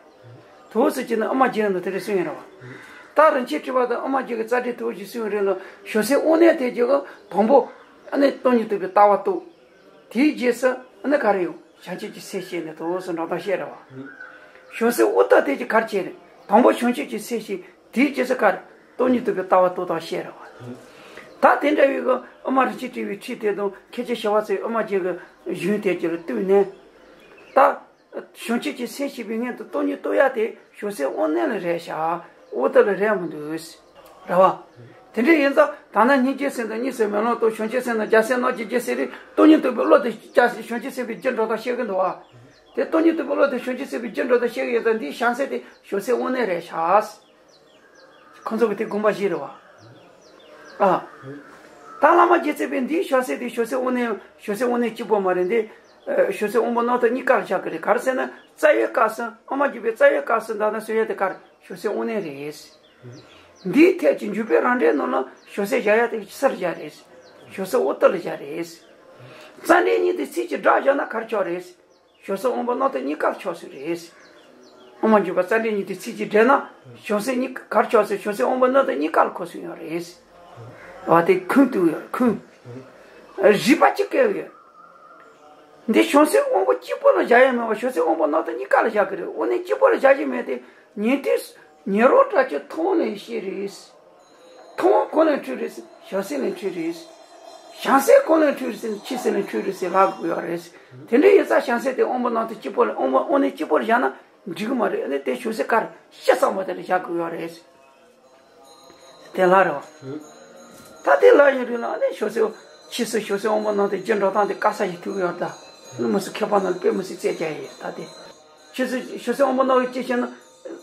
དུ་ཟེར་གྱི་ནི་དབུ་མ་རྒྱན་ནི་དེ་རེད་གསུངས་ཡིན་རེད་བ། ད་རིན་ཆེན་སྤྲིན་པ་དང་དབུ་མ་རྒྱན་གྱི་རྩ་འགྲེལ་དུ་ཞིག་གསུངས་རེད་ལ་ཞོ་སའི་དབུ་ནན་དེ་རྒྱུ་གི་དང་པོ་ཨ་ནི་སྟོང་ཉིད་རྟོགས་པའི་ལྟ་བ་རྟོགས། དེའི་རྗེས་སུ་ཨ་ནི་ག་རེ་ཡོང་བྱང་ཆུབ་ཀྱི་སེམས་བསྐྱེད་ནས་དུ་ཟེར་འགྲོ་སྟངས་བཤད་རེད་བ། ཞོ་སའི་དབུ་རྟགས་དེ་གྱི་གར་བྱས་རེད། དང་པོ་བྱང་ཆུབ་ཀྱི་སེམས་བསྐྱེད། དེའི་རྗེས་སུ་ག་རེ་སྟོང་ཉིད་རྟོགས་པའི་ལྟ་བ་རྟོགས་སྟངས་བཤད་རེད་བ། ད་དེ་འདྲ་བའི་གི་དབུ་མ་རིན་ཆེན་སྤྲིན་པའི་ཁྲིད་དེ་དང་མཁན་ཆེན་ཞི་བ་འཚོའི་དབུ་མ་རྒྱན་གྱི་གཞུང་དེ་གྱི་ལ་བསྟུན་ནས། ད། བྱང་ཆུབ་ཀྱི་སེམས་བསྐྱེད་པའི་སྔོན་དུ་སྟོང་ཉིད་རྟོགས་ཡ་དེ་ཞོ་སའི་དབུ་ནན་ལ་རེད་ཤག་ཨོ་ཏི་ལ་རེད་མི་འདུག་རེད་བ། དེ་འདྲ་ཡིན་ཙང་ད་ནི་སྙིང་རྗེའི་སེམས་དང་གཉིས་སུ་མེད་ལམ་རྟོགས། བྱང་ཆུབ་སེམས་དང་རྒྱལ་སྲས་རྣམས་ཀྱི་རྒྱུ་ཟེར་རེད། སྟོང་ཉིད་རྟོགས་པའི་བློ་དེ་བྱང་ཆུབ་སེམས་དཔའི་རྒྱུར་འགྲོ་སྟངས་བཤད་གི་འདུག་བ། དེ་སྟོང་ཉིད་རྟོགས་པའི་བློ་དེ་བྱང་ཆུབ་སེམས་དཔའི་རྒྱུར་འགྲོ་སྟངས་བཤད་གི་ཡོད་ཙང་འདིའི་བྱང་སེམས་དེ་ཞོ་སའི་དབུ་ནན་རེད་ཤག་ཁོང་ཚོ་གི་དེ་དགོངས་པ་བཞེས་རེད་བ། ཨ། ད་བླ་མ་རྗེ་བཙུན་པས་འདིའི་བྱང་སེམས་དེ་ཞོ་སའི་དབུ་ནན། ཞོ་སའི་དབུ་ནན་གཅིག་པོ་མ་རེད་འདི། ཨ། ཞོ་སའི་དབང་པོ་རྣམ་རྟོག་གཉིས་ཀ་ལ་བཞག་གི་རེད། ག་རེ་ཟེར་ན་རྩ་བའི་སྐབས་སུ་དབུ་མ་འཇུག་པའི་རྩ་བའི་སྐབས་སུ་འདི་ན་གསུང་ཡ་དེ་ག་རེ་ཞོ་སའི་དབུ་ནན་རེད། འདིའི་ཐད་ཀྱི་འཇུག་པའི་རང་འགྲེལ་ནང་ལ་ཞོ་སའི་བཞག་ཡ་དེ་སུ་ལ་བཞག་རེད། ཞོ་སའི་ཨོ་ཏི་ལ་བཞག་རེད། རྩ་འགྲེལ་གཉིས་དེ་ཚིག་གཅིག་སྦྲགས་བཞག་ན་ག་རེ་ཆགས་རེད། ཞོ་སའི་དབང་པོ་རྣམ་རྟོག་གཉིས་ཀ་ལ་ཆགས་སྲིད་རེད། དབུ་མ་འཇུག་པ་རྩ་འགྲེལ་གཉིས་དེ་ཚིག་གཅིག་སྦྲེལ་ན། བྱང་སེམས་གཉིས་གར་ཆགས་སྲིད། བྱང་སེམས་དབང་པོ་རྣམ་རྟོག་གཉིས་ཀ་ལ་གོ་སྲིད་ཡོད་རེད། བ་དེ་ཁུངས་གཏུགས་ཡོད་ཁུངས། རིགས་པ་གཅིག་བཀལ་ཡོད། འདི་བྱང་སེམས་དབང་པོ་གཅིག་པོ་ལ་བཞག་ཡ་མེད་པར་བྱང་སེམས་དབང་པོ་རྣམ་རྟོག་གཉིས་ཀ་ལ་བཞག་གི་རེད། དབང་རྣོན་གཅིག་པོ་ལ་བཞག་གི་མེད་དེ། ཉན་ཐོས་ཉན་རང་དྲག་སྤྱོད་མཐོང་ལས་ཤེས་རེད། མཐོང་བ་གང་ལས་འཕྲོས་རེད། བྱང་སེམས་ལས་འཕྲོས་རེད། བྱང་སེམས་གང་ལས་འཕྲོས་རེད་ཟེར་ན་ཆོས་སེམས་ལས་འཕྲོས་རེད་ཟེར་ལབ་དགོས་ཡོད་རེད། དེ་འདྲ་ཡིན་ཙང་བྱང་སེམས་དེ་དབང་པོ་རྣམ་རྟོག་གཅིག་པོ་ལ་དབང་པོ་དབང་རྣོན་གཅིག་པོར་བཞག་ན་འགྲིག་གི་མ་རེད། ཨ་ནི་དེ་བྱང་སེམས་ག་རེ་ཤ་ཚ་བོ་དེ་ལ་བཞག་དགོས་ཡོད་རེད། དེ་ལ་རེད་བ། ད་དེ་ལ་ཡིན་རེད་ལ་ཨ་ནི་བྱང་སེམས་ཕྱིས་སུ་བྱང་སེམས་དབང་པོ་རྣམ་རྟོག་རྒྱུར་འགྲོ་སྟངས་དེ་དཀའ་ས་ཞིག་ཐུག་ཡོད་ད། ཨ་ནི་མི་སུ་མཁས་པ་རྣམས་དཔེ་མི་སྲིད་རྩེད་རྒྱག་ཡོད་ད་དེ། ཁྱེད་ཚོས་ཞོ་སའི་དབང་པོ་རྣོན་གཅིག་བྱས་ན།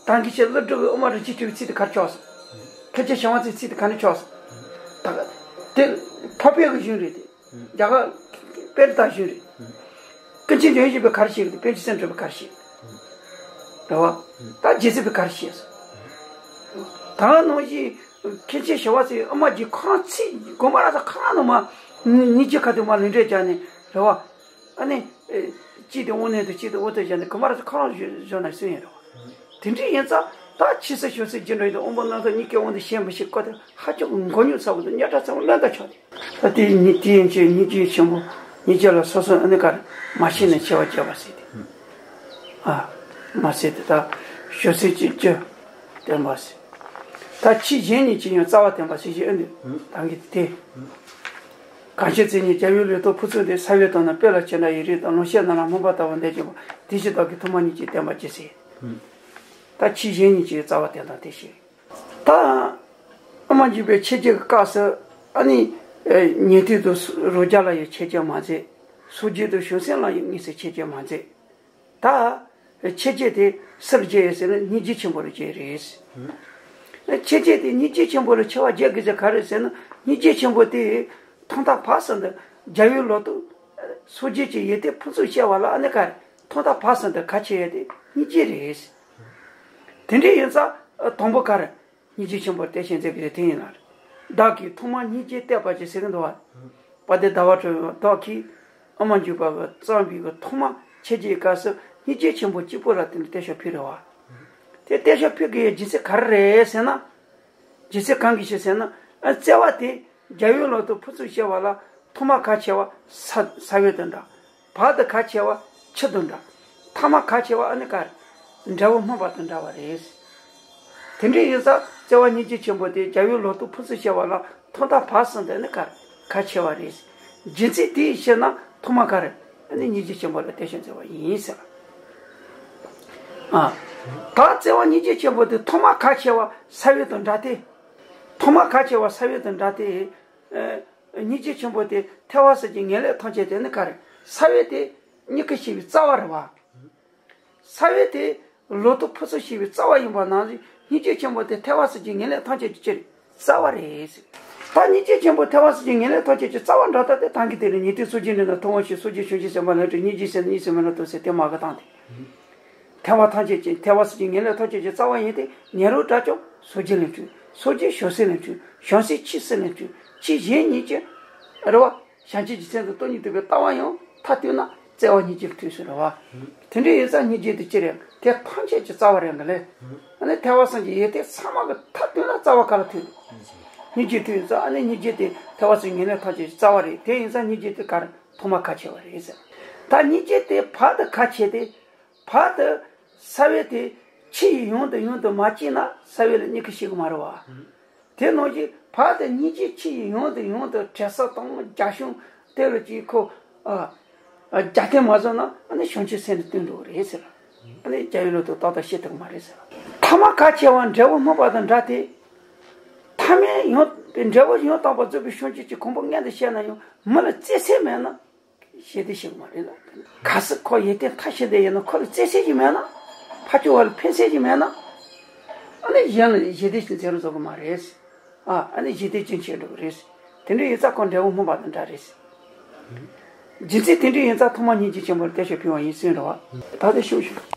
ད་གིན་ཁྱེད་ཀླུ་སྒྲུབ་ཀྱི་དབུ་མ་རིན་ཆེན་སྤྲིན་པའི་ཚིག་དེ་ག་རེ་ཆགས་སོང་། མཁན་ཆེན་ཞི་བ་འཚོའི་ཚིག་དེ་ག་ནས་ཆགས་སོང་། ད་ག་དེ་འཕགས་པའི་གཞུང་རེད་དེ། རྒྱ་གར་པཎྜི་ཏ་གཞུང་རེད། ཀུན་མཁྱེན་འཇམ་དབྱངས་བཞད་པས་ག་རེ་བཤད་ཀྱི་འདུག་པཎ་ཆེན་བསམ་གྲུབ་པས་ག་རེ་བཤད་ཀྱི་འདུག་རེད་བ། ད་རྗེ་བཙུན་པས་ག་རེ་བཤད་སོང་། ད་ག་ནང་བཞིན་མཁན་ཆེན་ཞི་བ་འཚོའི་དབུ་མ་རྒྱན་ཁོ་རང་ཚིག་དགོངས་པ་ར་ས་ཁོ་རང་ནང་མ། སྙིང་རྗེ་ཁ་ཐུག་མ་ལུས་འབྲེལ་བྱས་ནས་རེད་བ། ཨ་ནི། ཨེ། གཅིག་དེ་དབང་རྣོན་དུ་གཅིག་དེ་ཨོ་ཏི་བཞག་ནས་གོ་མ་ར་ཁོ་རང་བཞོ་བཞོ་ན་སུན་ཡིན་རོ། དེ་འདྲ་ཡིན་ཙང་ད་ཕྱིས་སུ་བྱང་སེམས་རྒྱུར་འགྲོ་ཡི་དང་དབང་པོ་རྣམ་རྟོག་གཉིས་ཀའི་དབང་དུ་ཞེན་པ་ཞིག་བཀོད་དེ་ཧ་ཅང་གི་མགོ་རྙོག་ཚ་བོ་དང་རྙོག་དྲ་ཚ་བོ་བློས་བཏང་ཆོག་དེ། ད་དེ་ཉིད་དེ་ཡན་ཆད་སྙིང་རྗེ་ཆེན་པོ་སྙིང་རྗེ་ལ་སོ་སོ་ཨ་ནི་གར་མ་ཤེས་ནས་ཆེ་བ་བརྒྱབ་པ་ཟེར་ཏེ། ཨ། མ་ཟེར་ཏེ་ད་བྱང་སེམས་ཀྱི་རྒྱུ་བསྟན་པ་ཟེར། ད་ཕྱིས་གཞན་གཉིས་ཀྱིས་ཡང་རྩ་བ་བསྟན་པ་ཟེར་གྱི་ཨ་ནི་ད་གིན་དེ། གང་ཕྱིར་མཚན་ཉིད་རྒྱལ་བའི་ལུང་དང་ཕུན་ཚོགས་འདི། ས་བོན་དང་ནི་སྤོས་ལ་ཕྱི་འདྲ་ཡི། རིགས་དང་ལོངས་སྤྱོད་རྣམས་ལ་སྨོན་པ་ལྟ་བུ་འདི་བྱེད་པ། དེ་ཕྱིར་བདག་གིས་ཐོག་མར་སྙིང་རྗེ་བསྟན་པར་བགྱི་ཟེར། ད་ཕྱིས་གཞན་གཉིས་ཀྱིས་རྩ་བ་བསྟན་སྟངས་དེ་བཤད། ད་དབུ་མ་འཇུག་པའི་མཆོད་བརྗོད་ཀྱི་སྐབས་སུ་ཨ་ནི་ཉན་ཐོས་དང་རང་རྒྱལ་ལ་ཡང་མཆོད་བརྗོད་མ་མཛད། སངས་རྒྱས་དང་བྱང་སེམས་ལ་ཡང་དངོས་སུ་མཆོད་བརྗོད་མ་མཛད། ད་མཆོད་བརྗོད་དེ་སུ་ལ་བརྗོད་ཡོད་ཟེར་ན་སྙིང་རྗེ་ཆེན་པོ་ལ་བརྗོད་རེད། མཆོད་བརྗོད་དེ་སྙིང་རྗེ་ཆེན་པོ་ལ་ཆེ་བ་བརྗོད་དགོས་ཟེར་ག་རེ་ཟེར་ན་སྙིང་རྗེ་ཆེན་པོ་དེ་ཐོག་མཐའ་བར་གསུམ་དུ་རྒྱལ་བའི་ལོ་ཏོག་སངས་རྒྱས་ཀྱི་ཡོན་ཏན་ཕུན་སུམ་ཚོགས་པ་ལ་ཨ་ནི་ག་རེ་ཐོག་མཐའ་བར་གསུམ་དུ་གལ་ཆེ་ཡོད་དེ་སྙིང་རྗེ་རེད། དེ་འདྲ་ཡིན་ཙང་དང་པོ་ག་རེ། སྙིང་རྗེ་ཆེན་པོར་བསྟན་ཞིང་མཛད་པའི་དོན་ཡིན་ལ། བདག་གིས་ཐོག་མར་སྙིང་རྗེ་བསྟན་པར་བགྱི་ཟེར་གྱི་འདུག་བ། དཔལ་ལྡན་ཟླ་བ་གྲགས་པས་བདག་གིས་དབུ་མ་འཇུག་པ་གི་བརྩམས་པའི་གི་ཐོག་མ་མཆོད་བརྗོད་སྐབས་སུ་སྙིང་རྗེ་ཆེན་པོ་གཅིག་པོ་ལ་བརྟེན་ནས་བསྟན་བཅོས་ཕུལ་རེད་བ། དེ་བསྟན་བཅོས་ཕུལ་དགོས་ཡའི་རྒྱུ་མཚན་ག་རེ་རེད་ཟེར་ན། རྒྱུ་མཚན་གང་གིས་ཤེས་ཟེར་ན། ཨ་བརྩེ་བ་དེ་རྒྱལ་བའི་ལོ་ཏོག་ཕུན་སུམ་ཚོགས་པ་ལ་ཐོག་མ་གལ་ཆེ་བ་ས་ས་བོན་དང་འདྲ། བར་དུ་གལ་ཆེ་བ་ཆུ་དང་འདྲ། ཐ་མ་གལ་ཆེ་བ་ཨ་ནི་ག་རེ། འབྲས་བུ་སྨིན་པ་དང་འདྲ་བ་རེད། དེ་འདྲ་ཡིན་ཙང་བརྩེ་བ་སྙིང་རྗེ་ཆེན་པོ་དེ་རྒྱལ་བའི་ལོ་ཏོག་ཕུན་སུམ་ཚོགས་པ་ལ་ཐོག་མཐའ་བར་གསུམ་དུ་ཨ་ནི་ག་རེ་གལ་ཆེ་བ་རེད། རྒྱུ་མཚན་དེའི་ཕྱིར་ན་ཐོག་མ་ག་རེ་ཨ་ནི་སྙིང་རྗེ་ཆེན་པོ་ལ་བསྟན་ཞིང་མཛད་པ་ཡིན་ཟེར། ཨ། ད་བརྩེ་བ་སྙིང་རྗེ་ཆེན་པོ་དེ་ཐོག་མ་གལ་ཆེ་བ་ས་བོན་དང་འདྲ་སྟེ། ཐོག་མ་གལ་ཆེ་བ་ས་བོན་དང་འདྲ་སྟེ། ཨ། སྙིང་རྗེ་ཆེན་པོ་དེ་ཐེག་པ་གསུམ་གྱི་ངེས་ལེགས་ཐམས་ཅད་དེ་ནི་ག་རེ། ས་བོན་དེ་མྱུ་གུ་སྐྱེ་བའི་རྩ་བ་རེད་བ། ས་བོན་དེ་ལོ་ཏོག་ཕུན་སུམ་ཚོགས་པའི་རྩ་བ་ཡིན་པ་ནང་བཞིན་སྙིང་རྗེ་ཆེན་པོ་དེ་ཐེག་པ་གསུམ་གྱི་ངེས་ལེགས་ཐམས་ཅད་ཀྱི་ཕྱིར་རྩ་བ་རེད། ད་སྙིང་རྗེ་ཆེན་པོ་ཐེག་པ་གསུམ་གྱི་ངེས་ལེགས་ཐམས་ཅད་ཀྱི་རྩ་བ་འདྲ་ལྟར་དེ་ཐང་གི་དེ་ལ་ཉན་ཐོས་སངས་རྒྱས་འདི་ན་ཐུབ་དབང་ཞེས་སངས་རྒྱས་བྱང་ཆུབ་སེམས་དཔའ་ལ་སྤྲོད་སྙིང་རྗེའི་སེམས་ནི་གཉིས་སུ་མེད་ལ་ཐུག་ཟེར་དེ་མ་གི་བཏང་སྟེ། ཐལ་བ་ཐམས་ཅད་ཀྱི་ཐལ་བ་སེལ་གྱི་ངེས་ལེགས་ཐམས་ཅད་ཀྱི་རྩ་བ་ཡིན་ཏེ། ཉོན་རང་དགྲ་བཅོམ་སངས་རྒྱས་ལས་འཁྲུངས། སངས་རྒྱས་བྱང་སེམས་ལས་འཁྲུངས། བྱང་སེམས་ཆོས་སེམས་ལས་འཁྲུངས། ཆོས་གཞན་གཉིས་ཀྱི་རེད་བ། བྱང་ཆུབ་ཀྱི་སེམས་དང་སྟོང་ཉིད་རྟོགས་པའི་ལྟ་བ་ཡང་མཐའ་བཏོན་ན་བརྩེ་བ་སྙིང་རྗེ་ལ་ཐུག་ཟེར་རེད་བ། དེ་འདྲ་ཡིན་ཙང་སྙིང་རྗེ་དེ་ཅི་རེད། དེ་ཐམས་ཅད་ཀྱི་རྩ་བ་རེད་གི་ལེ། ཨ་ནི་ཐལ་བ་སེལ་གྱི་ཡོན་ཏན་ཚང་མ་གི་མཐའ་བཏོན་ན་རྩ་བ་ག་ལ་ཐུག། སྙིང་རྗེ་ཐུག་ཡིན་ཙང་། ཨ་ནི་སྙིང་རྗེ་དེ་ཐལ་བ་སེལ་གྱི་ངེས་ལེགས་ཐམས་ཅད་ཀྱི་རྩ་བ་རེད། དེ་ཡིན་ཙང་སྙིང་རྗེ་དེ་ག་རེ་ཐོག་མ་གལ་ཆེ་བ་རེད་ཟེར། ད་སྙིང་རྗེ་དེ་བར་དུ་གལ་ཆེ་སྟེ། བར་དུ་ས་བོན་དེ་ཆུ་ཡིས་ཡང་དང་ཡང་དུ་མ་བསྐྱེད་ན་ས་བོན་ལ་མྱུ་གུ་སྐྱེ་གི་མ་རེད་བ། དེ་ནང་བཞིན་བར་དུ་སྙིང་རྗེ་ཆུ་ཡིས་ཡང་དང་ཡང་དུ་དྲན་ས་དང་རྒྱ་གཞུང་དེ་ལ་ཅིག་ཁོ། ཨ། རྒྱབ་རྟེན་མ་བཟུང་ན་ཨ་ནི་བྱང་ཆུབ་སེམས་ལ་བསྟུན་འགྲོ་གི་རེད་ཟེར། ཨ་ནི་རྒྱལ་བའི་ལུང་དང་ཏག་ཏག་བཤད་ཐུབ་ཀྱི་མ་རེད་ཟེར། ཐ་མ་གལ་ཆེ་བ་འབྲས་བུ་སྨིན་པ་དང་འདྲ་སྟེ། ཐ་མའི་ཡང་འབྲས་བུ་ཡང་དག་པར་རྫོགས་པའི་བྱང་ཆུབ་ཀྱི་གོ་འཕང་མངོན་དུ་བྱས་ན་ཡང་མི་ལ་བརྩེ་སེམས་མེད་ན། ཞི་བདེ་ཞིག་མ་རེད་ལ། གལ་སྲིད་ཁོ་ཡོན་ཏན་མཐའ་ཞིག་དེ་ཡིན་ན། ཁོ་ལ་བརྩེ་སེམས་ཤིག་མེད་ན། ཕར་ཕྱོགས་བ་ལ་ཕན་སེམས་ཤིག་མེད་ན། ཨ་ནི་གཞན་ལ་ཞི་བདེ་ཞིག་འཛིན་རུ་བཟོ་གི་མ་རེད། ཨ། ཨ་ནི་ཞི་བདེ་རྒྱུན་ཆད་འགྲོ་གི་རེད། དེ་འདྲ་ཡིན་ཙང་ཁོ་འབྲས་བུ་སྨིན་པ་དང་འདྲ་རེད། རྒྱུ་མཚན་དེ་འདྲ་ཡིན་ཙང་ཐོག་མར་སྙིང་རྗེ་ཆེན་པོ་ལ་བསྟོད་ཕྱག་ཕུལ་བ་ཡིན་གསུངས་རེད་བ། ད་དེ་ཤོད་ཤོད།